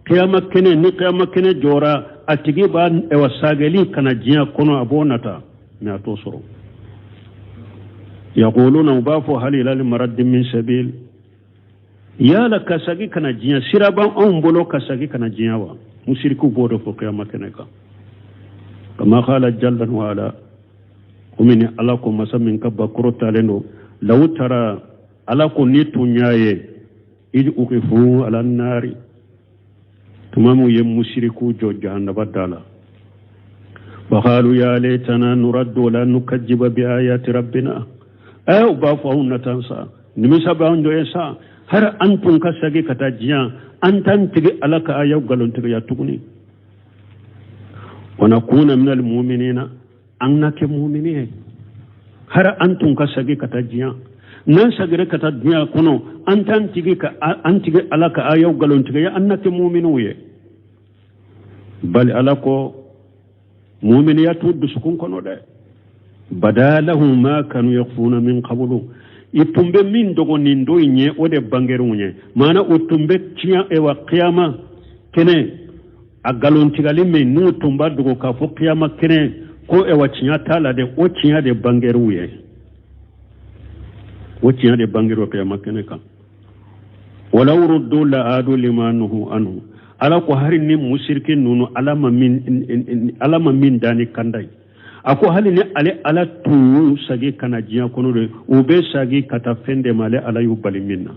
kɛnɛ, ni kiyama kɛnɛ jɔra, a tigi b'a ɛwà sagɛli ka na diɲɛ kɔnɔ, a b'o nata, mais a t'o sɔrɔ. Yaquluna, u b'a fɔ, hal ilal maraddi min sabil, yala ka sagi ka na diɲɛ, sira b'anw bolo ka sagi ka na diɲɛ wa? Musirikiw b'o de fɔ kiyama kɛnɛ kan. Kama qala jalla wa ala, komi ni Ala ko masa min ka ba kɔrɔtalen don, law tara, Ala ko n'i tun y'a ye, id uqifu ala nari, tuma min ye musirikiw jɔ jahanaba da la, faqalu ya laytana nuraddu wala nukajiba bi ayati rabbina, ɛ u b'a fɔ anw na tan sa, nimisa b'an jɔ ye sa, har an tun ka sagi ka taa diɲɛ, an t'an tigi Ala ka ayaw nkalontigiya tuguni, wa nakuna minal muminina, an na kɛ mumini ye. Har an tun ka sagi ka taa diɲɛ, n'an sagira ka taa diɲɛ kɔnɔ, an t'an tigi ka an tigi Ala ka ayaw nkalontigiya, an na kɛ muminiw ye. Bali Ala ko muminiya t'u dusukun kɔnɔ dɛ. Bada lahum ma kanu yakhfuna min qablu, i tun bɛ min dogo nin don in ye, o de banger'u ye. Maana u tun bɛ tiɲɛ ewa kiyama kɛnɛ a nkalontigali min n'u tun b'a dogo k'a fɔ kiyama kɛnɛ ko ewa tiɲɛ t'a la dɛ, o tiɲɛ de banger'u ye, o tiɲɛ de banger'u kiyama kɛnɛ kan. Walaw ruddu la adu lima nuhu anhu, Ala ko hari ni musiriki ninnu, Ala ma min da ni kanda ye, a ko hali ni ale Ala tun y'u sagi ka na diɲɛ kɔnɔ de, u bɛ sagi ka taa fɛn de ma ale Ala y'u bali min na.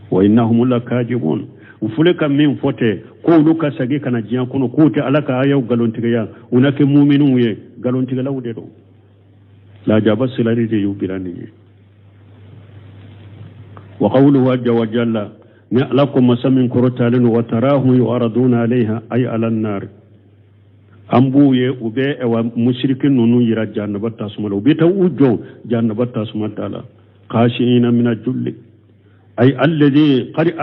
Wa innahum lakadibun, u filɛ ka min fɔ tɛ ko olu ka sagi ka na diɲɛ kɔnɔ, k'u tɛ Ala ka ayaw nkalontigiya, u na kɛ muminiw ye, nkalontigɛlaw de don. Lajaba silali de y'u bila nin ye. Wa qawluhu azza wa jalla, ni Ala ko masa min kɔrɔtalen don, wa tarahum yu'raduna alayha ay ala nar. An b'u ye u bɛ ɛwa musiriki ninnu yira jahanaba tasuma la, u bɛ taa u jɔ jahanaba tasuma da la. Khashiina mina julli ay alladhi qad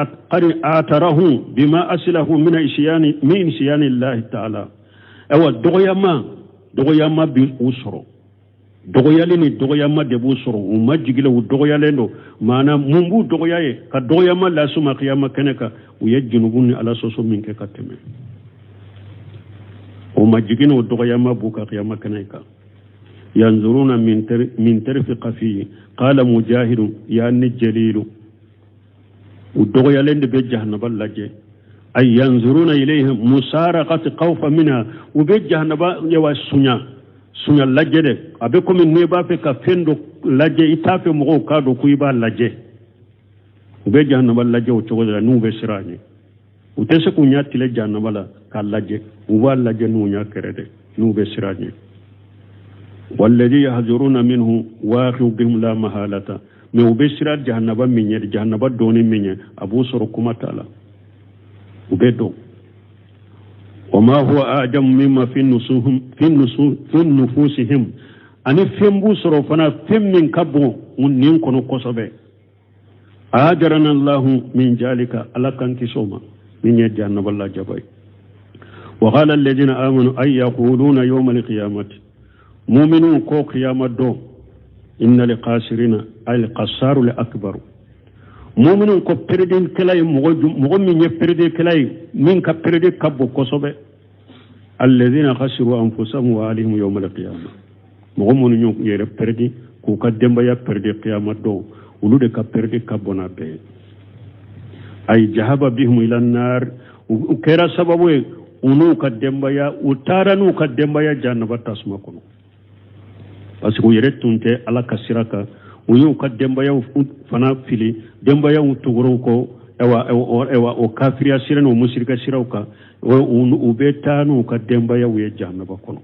atarahu bima aslahu min isyani min isyani llahi ta'ala. Ɛwa dɔgɔyama bi u sɔrɔ, dɔgɔyali ni dɔgɔyama de b'u sɔrɔ, u ma jigile, u dɔgɔyalen don. Maana mun b'u dɔgɔya ye ka dɔgɔyama las'u ma kiyama kɛnɛ kan? U ye junubu ni ala sɔsɔ min kɛ ka tɛmɛ, o ma jigin n'o dɔgɔyama b'u ka kiyama kɛnɛ kan. Yanzuruna min tarfi qafi qala mujahidu yani jalilu, u dɔgɔyalen de bɛ jahanaba lajɛ. Ay yanzuruna ilayhim musaraqati khawfa minha, u bɛ jahanaba yawa sunya sunya lajɛ dɛ. A bɛ komi n'i b'a fɛ ka fɛn dɔ lajɛ, i t'a fɛ mɔgɔw k'a dɔn ko i b'a lajɛ. U bɛ jahanaba lajɛ o cogo de la n'u bɛ siran a ɲɛ. U tɛ se k'u ɲɛ tile jahanaba la k'a lajɛ, u b'a lajɛ n'u ɲɛ kɛrɛ dɛ, n'u bɛ siran a ɲɛ. Walladhi yahzuruna minhu waqi'u bihim la mahalata, mais u bɛ siran jahanaba min ɲɛ, jahanaba dɔɔni min ɲɛ, a b'u sɔrɔ kuma t'a la, u bɛ dɔn. Wama huwa ajamu mimma fi nufusihim, ani fɛn b'u sɔrɔ fana, fɛn min ka bon u nin kɔnɔ kosɛbɛ. Ajarana allahu min jalika, ala k'an kisi o ma min ye jahanaba lajaba ye. Wa qala alladhina amanu ay yaquluna yawma alqiyamati, mu'minun ko qiyama don, inna liqasirina ay alqasaru akbar. Mu'minun ko peredenkɛla ye mɔgɔ min ye peredenkɛla ye, min ka perede ka bon kosɛbɛ. Alladhina khasiru anfusahum wa ahlihim yawma alqiyama, mɔgɔ minnu y'u yɛrɛ peredi k'u ka denbaya perede qiyama don, olu de ka perede ka bon n'a bɛɛ ye. Ay jahaba bihim ila nar, u kɛra sababu ye u n'u ka denbaya, u taara n'u ka denbaya jahanaba tasuma kɔnɔ, parce que u yɛrɛ tun tɛ ala ka sira kan, u y'u ka denbayaw fana fili, denbayaw tugura u kɔ, ɛwa o kafiriya sira n'o musirika siraw kan, u bɛ taa n'u ka denbayaw ye jahanaba kɔnɔ.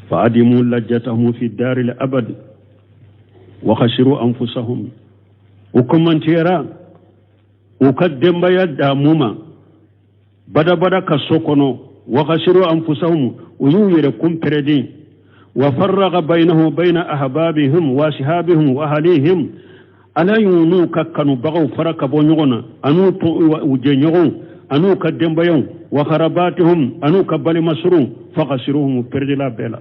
Fa adimu lajjatahum fi dari al-abad wa khasiru anfusahum, u komantiyara u ka denbaya damu ma badabada ka so kɔnɔ. Wa khasiru anfusahum, u y'u yɛrɛ kun pɛrɛden. Wa farraqa bainahum baina ahbabihim wa ashabihim wa ahlihim, ala y'u n'u ka kanubagaw fara ka bɔ ɲɔgɔn na, an'u u jɛɲɔgɔnw, an'u ka denbayaw, wa kharabatihum, an'u ka balimasurunw. Fa khasiruhum, pɛrɛdila bɛɛ la,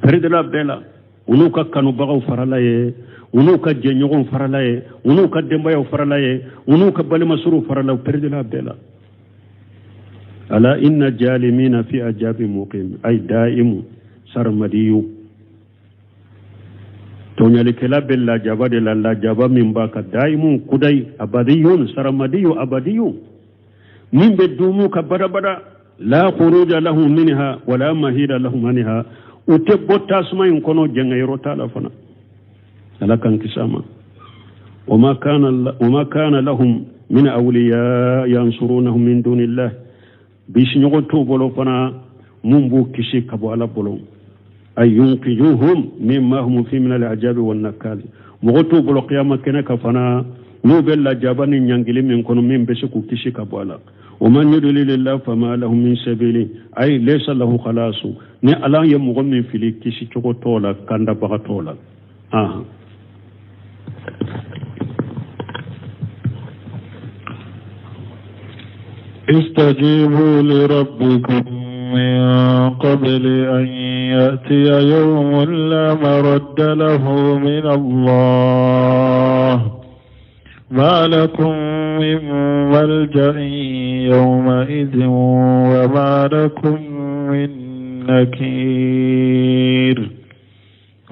pɛrɛdila bɛɛ la, u n'u ka kanubagaw farala ye, u n'u ka jɛɲɔgɔnw farala ye, u n'u ka denbayaw farala ye, u n'u ka balimasurunw farala, u pɛrɛdila bɛɛ la. Ala inna jalimina fi ajabi muqim ay daimu sarmadiyu, tɔɲalikɛla bɛ lajaba de la, lajaba min b'a ka daimu kudayi abadiyun sarmadiyu abadiyu, min bɛ dumu ka badabada. La khuruja lahu minha wala mahida lahu anha, u tɛ bɔ tasuma in kɔnɔ, jɛngɛyɔrɔ t'a la fana. Ala k'an kisi a ma. Wama kana lahum min awliya yansurunahum min dunillah, bisiɲɔgɔn t'u bolo fana mun b'u kisi ka bɔ ala bolo. Ay yunqijuhum mimma hum fi min al-ajabi wan nakali, mɔgɔ t'u bolo kiyama kɛnɛ ka fana n'u bɛ lajaba ni ɲangili min kɔnɔ, min bɛ se k'u kisi ka bɔ a la. Wa man yudlilillahu fama lahu min sabili ay laysa lahu khalasu, ni ala ye mɔgɔ min fili kisi cogo t'o la, kandabaga t'o la. استجيبوا لربكم من قبل أن يأتي يوم لا مرد له من الله ما لكم من ملجأ يومئذ وما لكم من نكير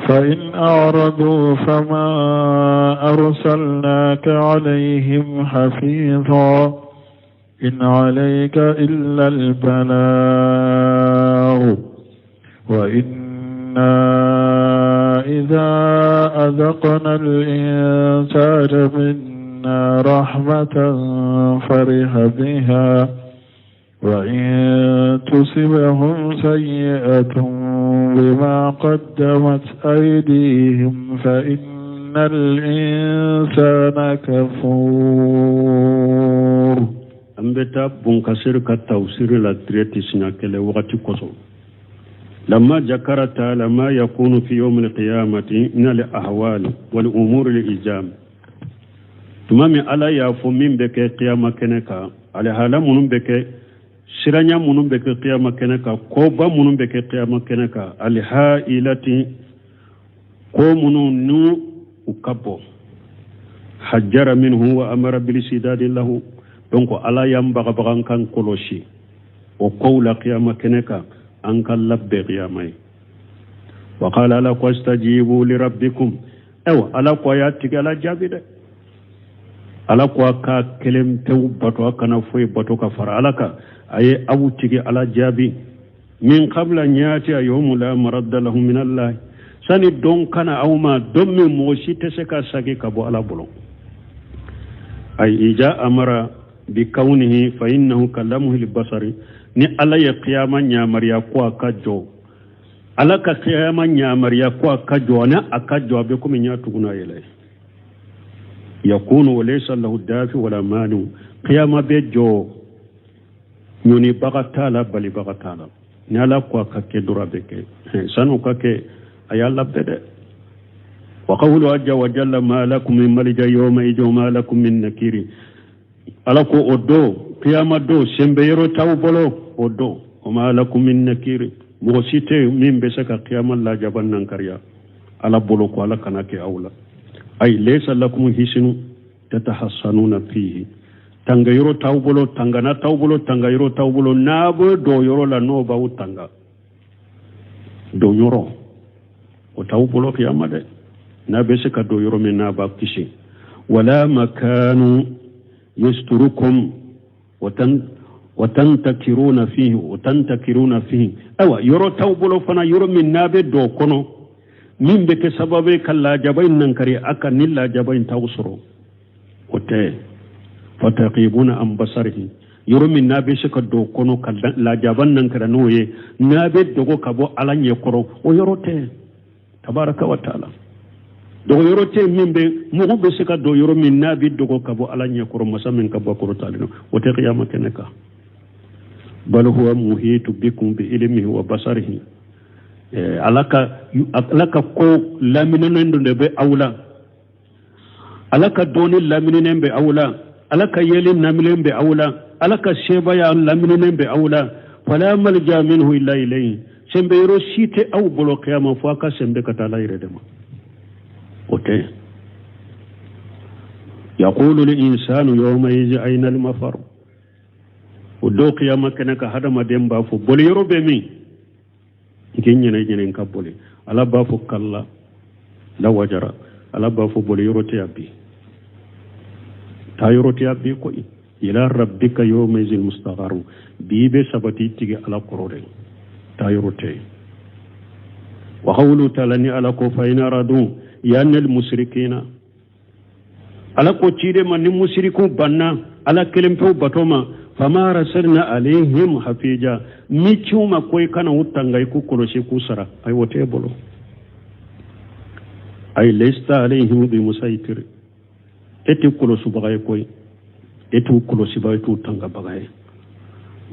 فإن أعرضوا فما أرسلناك عليهم حفيظا إن عليك إلا البلاغ وإنا إذا أذقنا الإنسان منا رحمة فرح بها وإن تصبهم سيئة بما قدمت أيديهم فإن الإنسان كفور. An bɛ taa Bunkasiri ka tafsiri la direct siɲɛ kelen wagati kosɔn. Lamma jakara taala ma yakunu fi yawmil qiyamati min al ahwal wal umur al ijam. Tuma min Ala y'a fɔ min bɛ kɛ kiyama kɛnɛ kan, alihala minnu bɛ kɛ, siranya minnu bɛ kɛ kiyama kɛnɛ kan, koba minnu bɛ kɛ kiyama kɛnɛ kan, alihailati ko minnu n'u u ka bon hajjara minhu wa amara bilisidadi lahu. Donc Ala y'an bagabaga an k'an kɔlɔsi o kow la kiyama kɛnɛ kan, an ka labɛn kiyama ye. Wa qala Ala ko astajibu li rabbikum. Ayiwa, Ala ko a y'a tigi Ala jaabi dɛ. Ala ko a ka kelen pewu bato, a kana foyi bato ka fara Ala kan. A ye aw tigi Ala jaabi min qabla an yatiya yawmu la maradda lahu min Allah, sani don ka na aw ma, don min mɔgɔ si tɛ se ka sagi ka bɔ Ala bolo. Ay ija amara bi kawnihi fa innahu kalamhil basari. Ni Ala ye kiyama ɲamariya ko a ka jɔ, Ala ka kiyama ɲamariya ko a ka jɔ, ni a ka jɔ, a bɛ komi ɲɛ tuguna yɛlɛ. Yakunu wa laysa lahu dafi wala mani. Kiyama bɛ jɔ, ɲɔnibaga t'a la, balibaga t'a la. Ni Ala ko a ka kɛ dɔrɔn, a bɛ kɛ. San'o ka kɛ, a y'a labɛn dɛ. Wa qawlu ajja wa jalla ma lakum min malija yawma idin wa ma lakum min nakiri. Ala ko o don, kiyama don, senbɛ yɔrɔ t'aw bolo o don. Wa ma lakum min nakiri, mɔgɔ si tɛ min bɛ se ka kiyama lajaba nankariya Ala bolo ko Ala kana kɛ aw la. Ay laysa lakum hisinu tatahassanuna fihi, tanga yɔrɔ t'aw bolo, tangana t'aw bolo, tanga yɔrɔ t'aw bolo. N'a bɛ don yɔrɔ la, n'o b'aw tanga, don yɔrɔ o t'aw bolo kiyama dɛ. N'a bɛ se ka don yɔrɔ min n'a b'a kisi. Wala makanu yasturukum wa tantakiruna fihi wa tantakiruna fihi. Ayiwa, yɔrɔ t'aw bolo fana, yɔrɔ min n'a bɛ don kɔnɔ, min bɛ kɛ sababu ye ka lajaba in nankari a kan, ni lajaba in t'aw sɔrɔ, o tɛ. Fataqibuna an basarihi, yɔrɔ min n'a bɛ se ka don kɔnɔ ka lajaba nankara n'o ye, n'a bɛ dogo ka bɔ Ala ɲɛ kɔrɔ, o yɔrɔ tɛ. Tabaraka wa taala, dogo yɔrɔ tɛ min bɛ mɔgɔ bɛ se ka don yɔrɔ min n'a bɛ dogo ka bɔ Ala ɲɛ kɔrɔ, masa min ka bɔ kɔrɔtalen don, o tɛ kiyama kɛnɛ kan. Bal huwa muhitu bikum bi ilmihi wa basarihi. Ala ka ko lamininen de bɛ aw la, Ala ka dɔnni lamininen bɛ aw la, Ala ka yeli lamininen bɛ aw la, Ala ka sebaya lamininen bɛ aw la. Fala malja minhu illa ilayhi, senbɛ yɔrɔ si tɛ aw bolo kiyama fo a ka senbɛ ka taa Ala yɛrɛ de ma, o tɛ. Yaqulu l insanu yawma idhin ayna al mafar. O don kiyama kɛnɛ kan, hadamaden b'a fɔ boli yɔrɔ bɛ min, n k'i ɲɛnɛ ɲɛnɛ n ka boli. Ala b'a fɔ kalla la wajara. Ala b'a fɔ boli yɔrɔ tɛ yan bi, taa yɔrɔ tɛ yan bi koyi. Ila rabbika yawma izin mustaqarru, bi bɛ sabati tigi Ala kɔrɔ de, taa yɔrɔ tɛ yen. Wa qawlu taala, ni Ala ko fa in aradu yanal musrikina, Ala ko ciden ma ni musiriku banna Ala kelen pewu bato ma, fama arsalna alayhim hafija, mi ciw ma ko i kana u tanga, i k'u kɔlɔsi, k'u sara, ayi, o t'e bolo. Ayi laysta alayhim bi musaytir, e tɛ kɔlɔsibaga ye koyi, e t'u kɔlɔsibaga, e t'u tangabaga ye.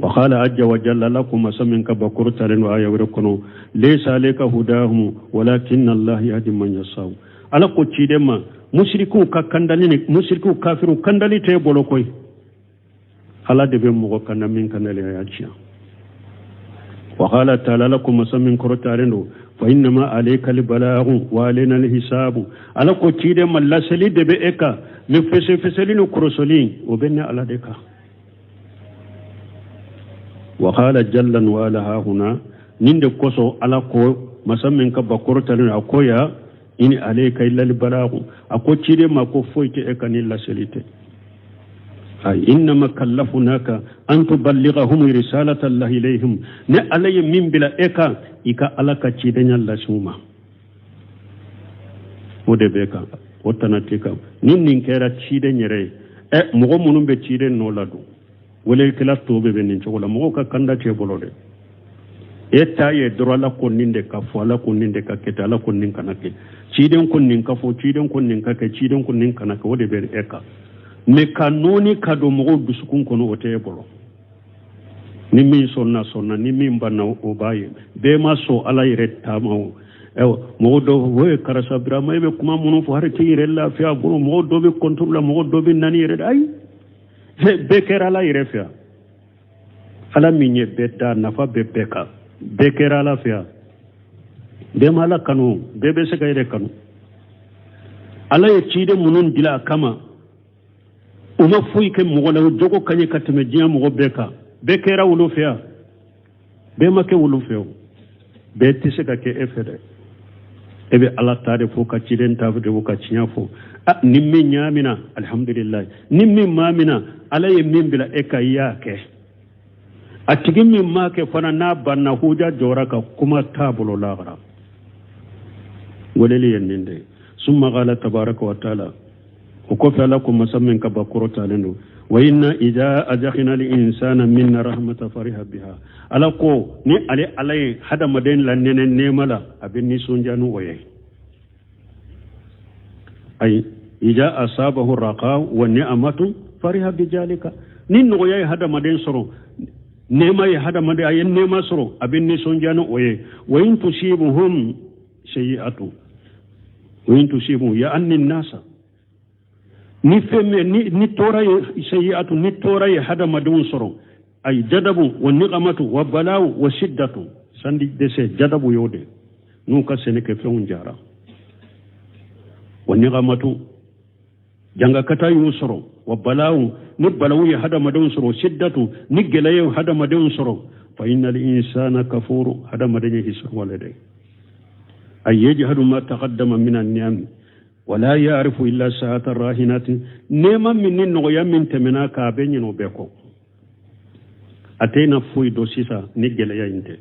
Wa qala ajja wa jalla, Ala ko masa min ka bakɔrɔ talen don aya wɛrɛ kɔnɔ, laysa alayka hudahum walakinna Allah yahdi man yasau. Ala ko ciden ma musirikiw ka kandali ni musirikiw kafiriw kandali t'e bolo koyi, Ala de bɛ mɔgɔ kanda min kandali a y'a tiɲɛ. Wa qala taala, Ala ko masa min kɔrɔ talen don, fa innama alayka albalagu wa alayna alhisabu. Ala ko ciden ma laseli de bɛ e kan, ni fɛsɛfɛsɛli ni kɔrɔsɔli o bɛ ne Ala de kan. Wa qala jalla wa ala hahuna, nin de kosɔn Ala ko masa min ka bakɔrɔ talen don, a ko ya in alayka illa albalagu, a ko ciden ma ko foyi tɛ e kan ni laseli tɛ. Ay innama kallafunaka an tuballighahum risalata Allah ilayhim, ne Ala ye min bila e kan, i ka Ala ka cidenya lase u ma, o de b'e kan, o tana t'i kan. Ni nin kɛra ciden yɛrɛ ye, ɛ mɔgɔ minnu bɛ ciden nɔ la don, welelikɛla tɔw bɛ nin cogo la, mɔgɔw ka kanda t'e bolo dɛ. E ta ye dɔrɔn Ala ko nin de ka fɔ, Ala ko nin de ka kɛ ten, Ala ko nin kana kɛ, ciden ko nin ka fɔ, ciden ko nin ka kɛ, ciden ko nin kana kɛ, o de bɛ e kan. Mais ka nɔɔni ka don mɔgɔw dusukun kɔnɔ, o tɛ e bolo. Ni min sɔnna, sɔnna, ni min banna, o b'a ye. Bɛɛ ma sɔn Ala yɛrɛ taama o. Ayiwa, mɔgɔ dɔw o ye karisa Birama, e bɛ kuma minnu fɔ, hali t'i yɛrɛ lafiya bolo. Mɔgɔ dɔ bɛ contre la, mɔgɔ dɔ bɛ nani yɛrɛ. Ayi, bɛɛ kɛra Ala yɛrɛ fɛ yan. Ala min ye bɛɛ da, nafa bɛ bɛɛ kan. Bɛɛ kɛra Ala fɛ yan. Bɛɛ ma Ala kanu, bɛɛ bɛ se ka yɛrɛ kanu. Ala ye ciden minnu dila a kama, u ma foyi kɛ mɔgɔ la, o jogo ka ɲi ka tɛmɛ diɲɛ mɔgɔ bɛɛ kan. Bɛɛ kɛra olu fɛ yan, bɛɛ ma kɛ olu fɛ. O bɛɛ tɛ se ka kɛ e fɛ dɛ. E bɛ Ala ta de fɔ, ka ciden ta de fɔ, ka tiɲɛ fɔ. Ah, ni min y'a mina, alihamudulilayi. Ni min m'a mina, Ala ye min bila e ka, i y'a kɛ. A tigi min m'a kɛ fana, n'a banna, huja jɔra ka kuma t'a bolo lahara. Weleli ye nin de ye. Summa qala tabaraka wa taala, o kɔfɛ Ala ko, masa min ka ba kɔrɔtalen don, wa inna ida adkhina al insana minna rahmata fariha biha. Ala ko ni ale Ala ye hadamaden lanɛnɛ nɛɛma la, a bɛ nisɔndiya ni o ye. Ayi, ida asabahu raqa wa ni'amatu fariha bijalika. Ni nɔgɔya ye hadamaden sɔrɔ, nɛɛma ye hadamaden, a ye nɛɛma sɔrɔ, a bɛ nisɔndiya ni o ye. Wa in tusibuhum sayi'atu, wa in tusibuhum ya anni nasa, ni fɛn min ni tɔɔrɔ ye, sayi'atu, ni tɔɔrɔ ye hadamadenw sɔrɔ, ay jadabu wa niqamatu wa balawu wa siddatu, sandi dɛsɛ, jadabu y'o de n'u ka sɛnɛkɛfɛnw jara, wa niqamatu, jangakata y'u sɔrɔ, wa balawu, ni balawu ye hadamadenw sɔrɔ, siddatu, ni gɛlɛya ye hadamadenw sɔrɔ, fa innal insana kafuru, hadamaden ye hisiriwale de, ay yajhadu ma taqaddama min an-ni'am wala ya'rifu illa sa'ata rahinati. Nɛɛma min ni nɔgɔya min tɛmɛna k'a bɛ ɲinɛ o bɛɛ kɔ, a tɛ na foyi dɔn sisan ni gɛlɛya in tɛ.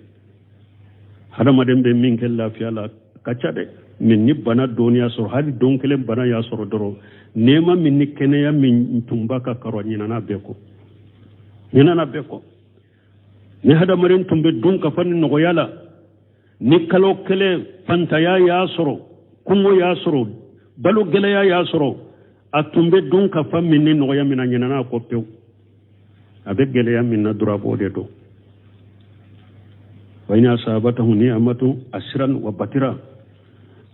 Hadamaden bɛ min kɛ lafiya la ka ca dɛ, mais ni bana dɔɔni y'a sɔrɔ, hali don kelen bana y'a sɔrɔ dɔrɔn, nɛɛma min ni kɛnɛya min tun b'a ka kɔrɔ, ɲinana bɛɛ kɔ, ɲinana bɛɛ kɔ. Ni hadamaden tun bɛ dun ka fa ni nɔgɔya la, ni kalo kelen fantaya y'a sɔrɔ, kɔngɔ y'a sɔrɔ, balo gɛlɛya y'a sɔrɔ, a tun bɛ dun ka fa min ni nɔgɔya min na, ɲinana kɔ pewu. A bɛ gɛlɛya min na dɔrɔn, a b'o de dɔn. Wa in asabatahu ni'amatu asiran wa batira.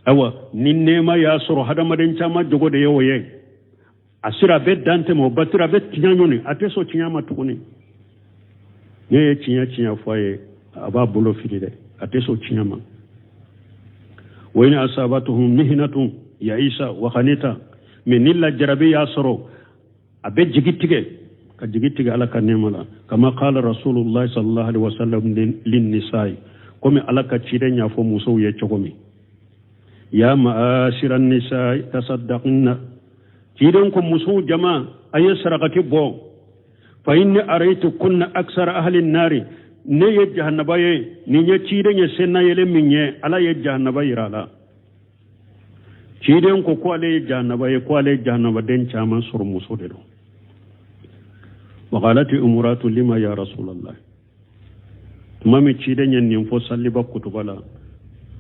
Ayiwa, ni nɛɛma y'a sɔrɔ, hadamaden caman jogo de ye o ye. Asira, a bɛ dan tɛmɛ, o batira, a bɛ tiɲɛ ɲini, a tɛ sɔn tiɲɛ ma tuguni. Ne ye tiɲɛ tiɲɛ fɔ a ye, a b'a bolo fili dɛ, a tɛ sɔn tiɲɛ ma. Wa in asabatuhum mihnatun yaisa wa khanita. Mais ni lajarabi y'a sɔrɔ, a bɛ jigi tigɛ, ka jigi tigɛ Ala ka nɛɛma la. Kama qala rasulullah sallallahu alaihi wasallam lin nisa'i, komi Ala ka ciden y'a fɔ musow ye cogo min, ya ma'ashira nisa'i tasaddaqna. Ciden ko musow jama, a ye sarakati bɔ. Fa inni araitu kunna aksara ahli nari, ne ye jahannaba ye. Nin ye ciden ye senna yɛlɛ min ye, Ala ye jahannaba yira a la. Ciden ko ko ale ye jahannaba ye, ko ale ye jahannabaden caman sɔrɔ muso de don. Waqalati umuratu lima ya rasulallah. Tuma min ciden ye nin fɔ saliba kutuba la,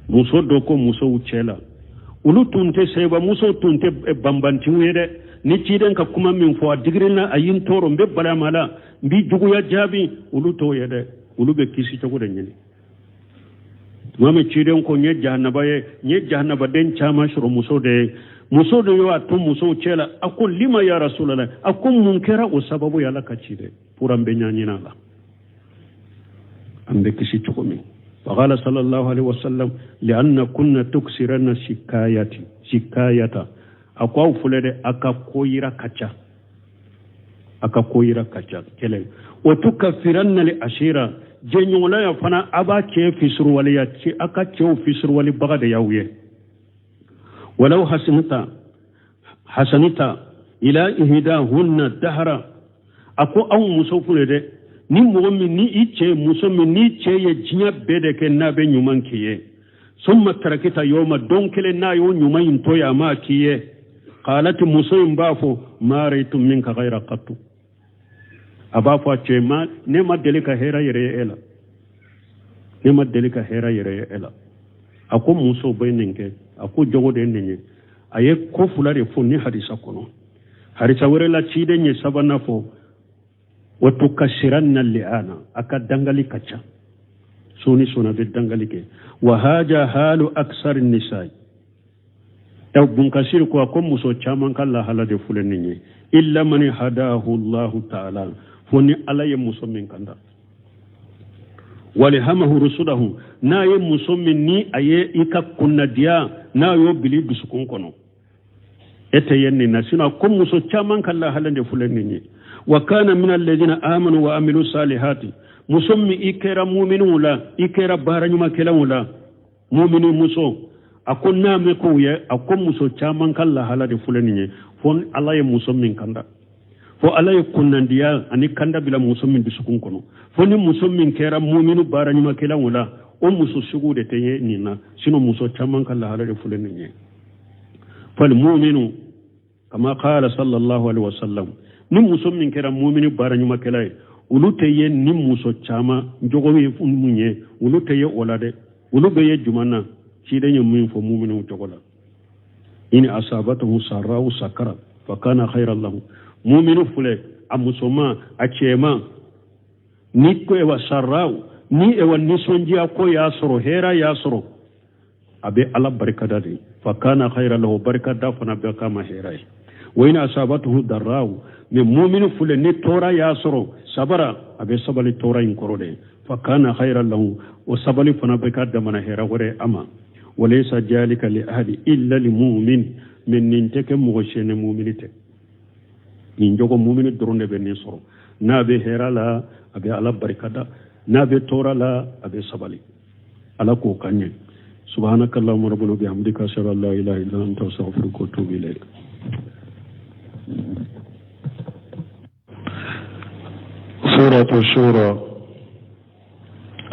muso dɔ ko musow cɛ la, olu tun tɛ seba, musow tun tɛ banbantiw ye dɛ. Ni ciden ka kuma min fɔ, a digirina, a ye n tɔɔrɔ, n bɛ balama la, n b'i juguya jaabi, olu t'o ye dɛ. Olu bɛ kisi cogo de ɲini. Tuma min ciden ko n ye jahanaba ye, n ye jahannabaden caman sɔrɔ muso de ye, muso de y'o to musow cɛ la. A ko lima ya rasulallah, a ko mun kɛra o sababu ye, Ala ka ciden? Pour an bɛ ɲɛɲini a la, an bɛ kisi cogo min. Faqala sallallahu alaihi wasallam lianna kunna tuksirana shikayati shikayata. A ko aw filɛ dɛ, a ka ko yira ka ca, a ka ko yira ka ca kɛlɛ. Wa tukafiranna li ashira, jɛɲɔgɔnlaya fana, a b'a cɛ fisuruwaleya, a ka cɛw fisuruwalebaga de y'aw ye. Walaw hasanita hasanita ila ihdahunna dahara. A ko aw muso filɛ dɛ, ni mɔgɔ min ni i cɛ, muso min ni cɛ ye diɲɛ bɛɛ de kɛ, n'a bɛ ɲuman k'i ye, summa tarakita yawma, don kelen n'a y'o ɲuman in to yen, a m'a k'i ye, qalati, muso in b'a fɔ ma raitu minka ghayra qattu. A b'a fɔ a cɛ ma, ne ma deli ka hɛrɛ yɛrɛ ye e la, ne ma deli ka hɛrɛ yɛrɛ ye e la. A ko muso bɛ nin kɛ, a ko jogo de ye nin ye. A ye ko fila de fɔ ni hadisa kɔnɔ. Harisa wɛrɛ la ciden ye sabanan fɔ wa tukasiranna li'ana a ka dangali ka ca soni soni a bɛ dangali kɛ wa haja halu aksari nisai ɛ bunkasiri ko a ko muso caman ka lahala de filɛ nin ye illa man hadahu allahu ta'ala fo ni ala ye muso min kanda wa alhamahu rusudahu n'a ye muso min ni a ye i ka kunnadiya n'a y'o bili dusukun kɔnɔ e tɛ ye nin na sinon ko muso caman ka lahala de filɛ nin ye wa kana min alladhina amanu wa amilu salihati muso min i kɛra muminiw la i kɛra baara ɲumankɛlaw la mumini muso a ko n'a mɛn k'o ye a ko muso caman ka lahala de filɛ nin ye fo ala ye muso min kanda fo ala ye kunnandiya ani kanda bila muso min dusukun kɔnɔ fo ni muso min kɛra muminu baara ɲumankɛlaw la o muso sugu de tɛ ye nin na sinon muso caman ka lahala de filɛ nin ye fal muminu kama qala sallallahu alaihi wasallam ni muso min kɛra mumini baara ɲumankɛla ye olu tɛ ye ni muso caman jogo ye mun ye olu tɛ ye o la dɛ olu bɛ ye jumɛn na ciden ye min fɔ muminiw cogo la in asabatuhu sarra'u sakara fa kana khairan lahu muminu filɛ a musoman a cɛman ni ko ewa sarra'u ni ewa nisɔndiya ko y'a sɔrɔ hɛra y'a sɔrɔ a bɛ ala barikada de fa kana khayra lahu barikada fana bɛ k'a ma hɛrɛ ye wa in asabatuhu darra'u mais mumini filɛ ni tɔɔrɔ y'a sɔrɔ sabara a bɛ sabali tɔɔrɔ in kɔrɔ de fa kana khayra lahu o sabali fana bɛ k'a damana hɛrɛ wɛrɛ a ma walaysa jalika li ahadi illa li mu'min mais nin tɛ kɛ mɔgɔ si ni mumini tɛ nin jogo mumini dɔrɔn de bɛ nin sɔrɔ n'a bɛ hɛrɛ la a bɛ ala barikada n'a bɛ tɔɔrɔ la a bɛ sabali ala k'o kan ɲɛ subhanaka allahumma rabbana bihamdika ashhadu an la ilaha illa anta astaghfiruka wa atubu ilayk سورة الشورى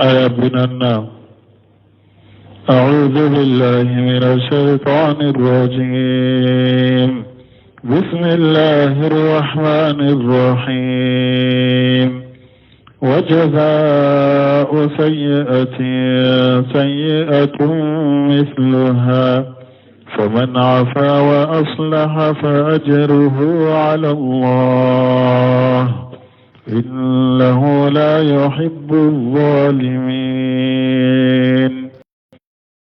آية بننا أعوذ بالله من الشيطان الرجيم بسم الله الرحمن الرحيم وجزاء سيئة سيئة مثلها فمن عفا وأصلح فأجره على الله إنه لا يحب الظالمين.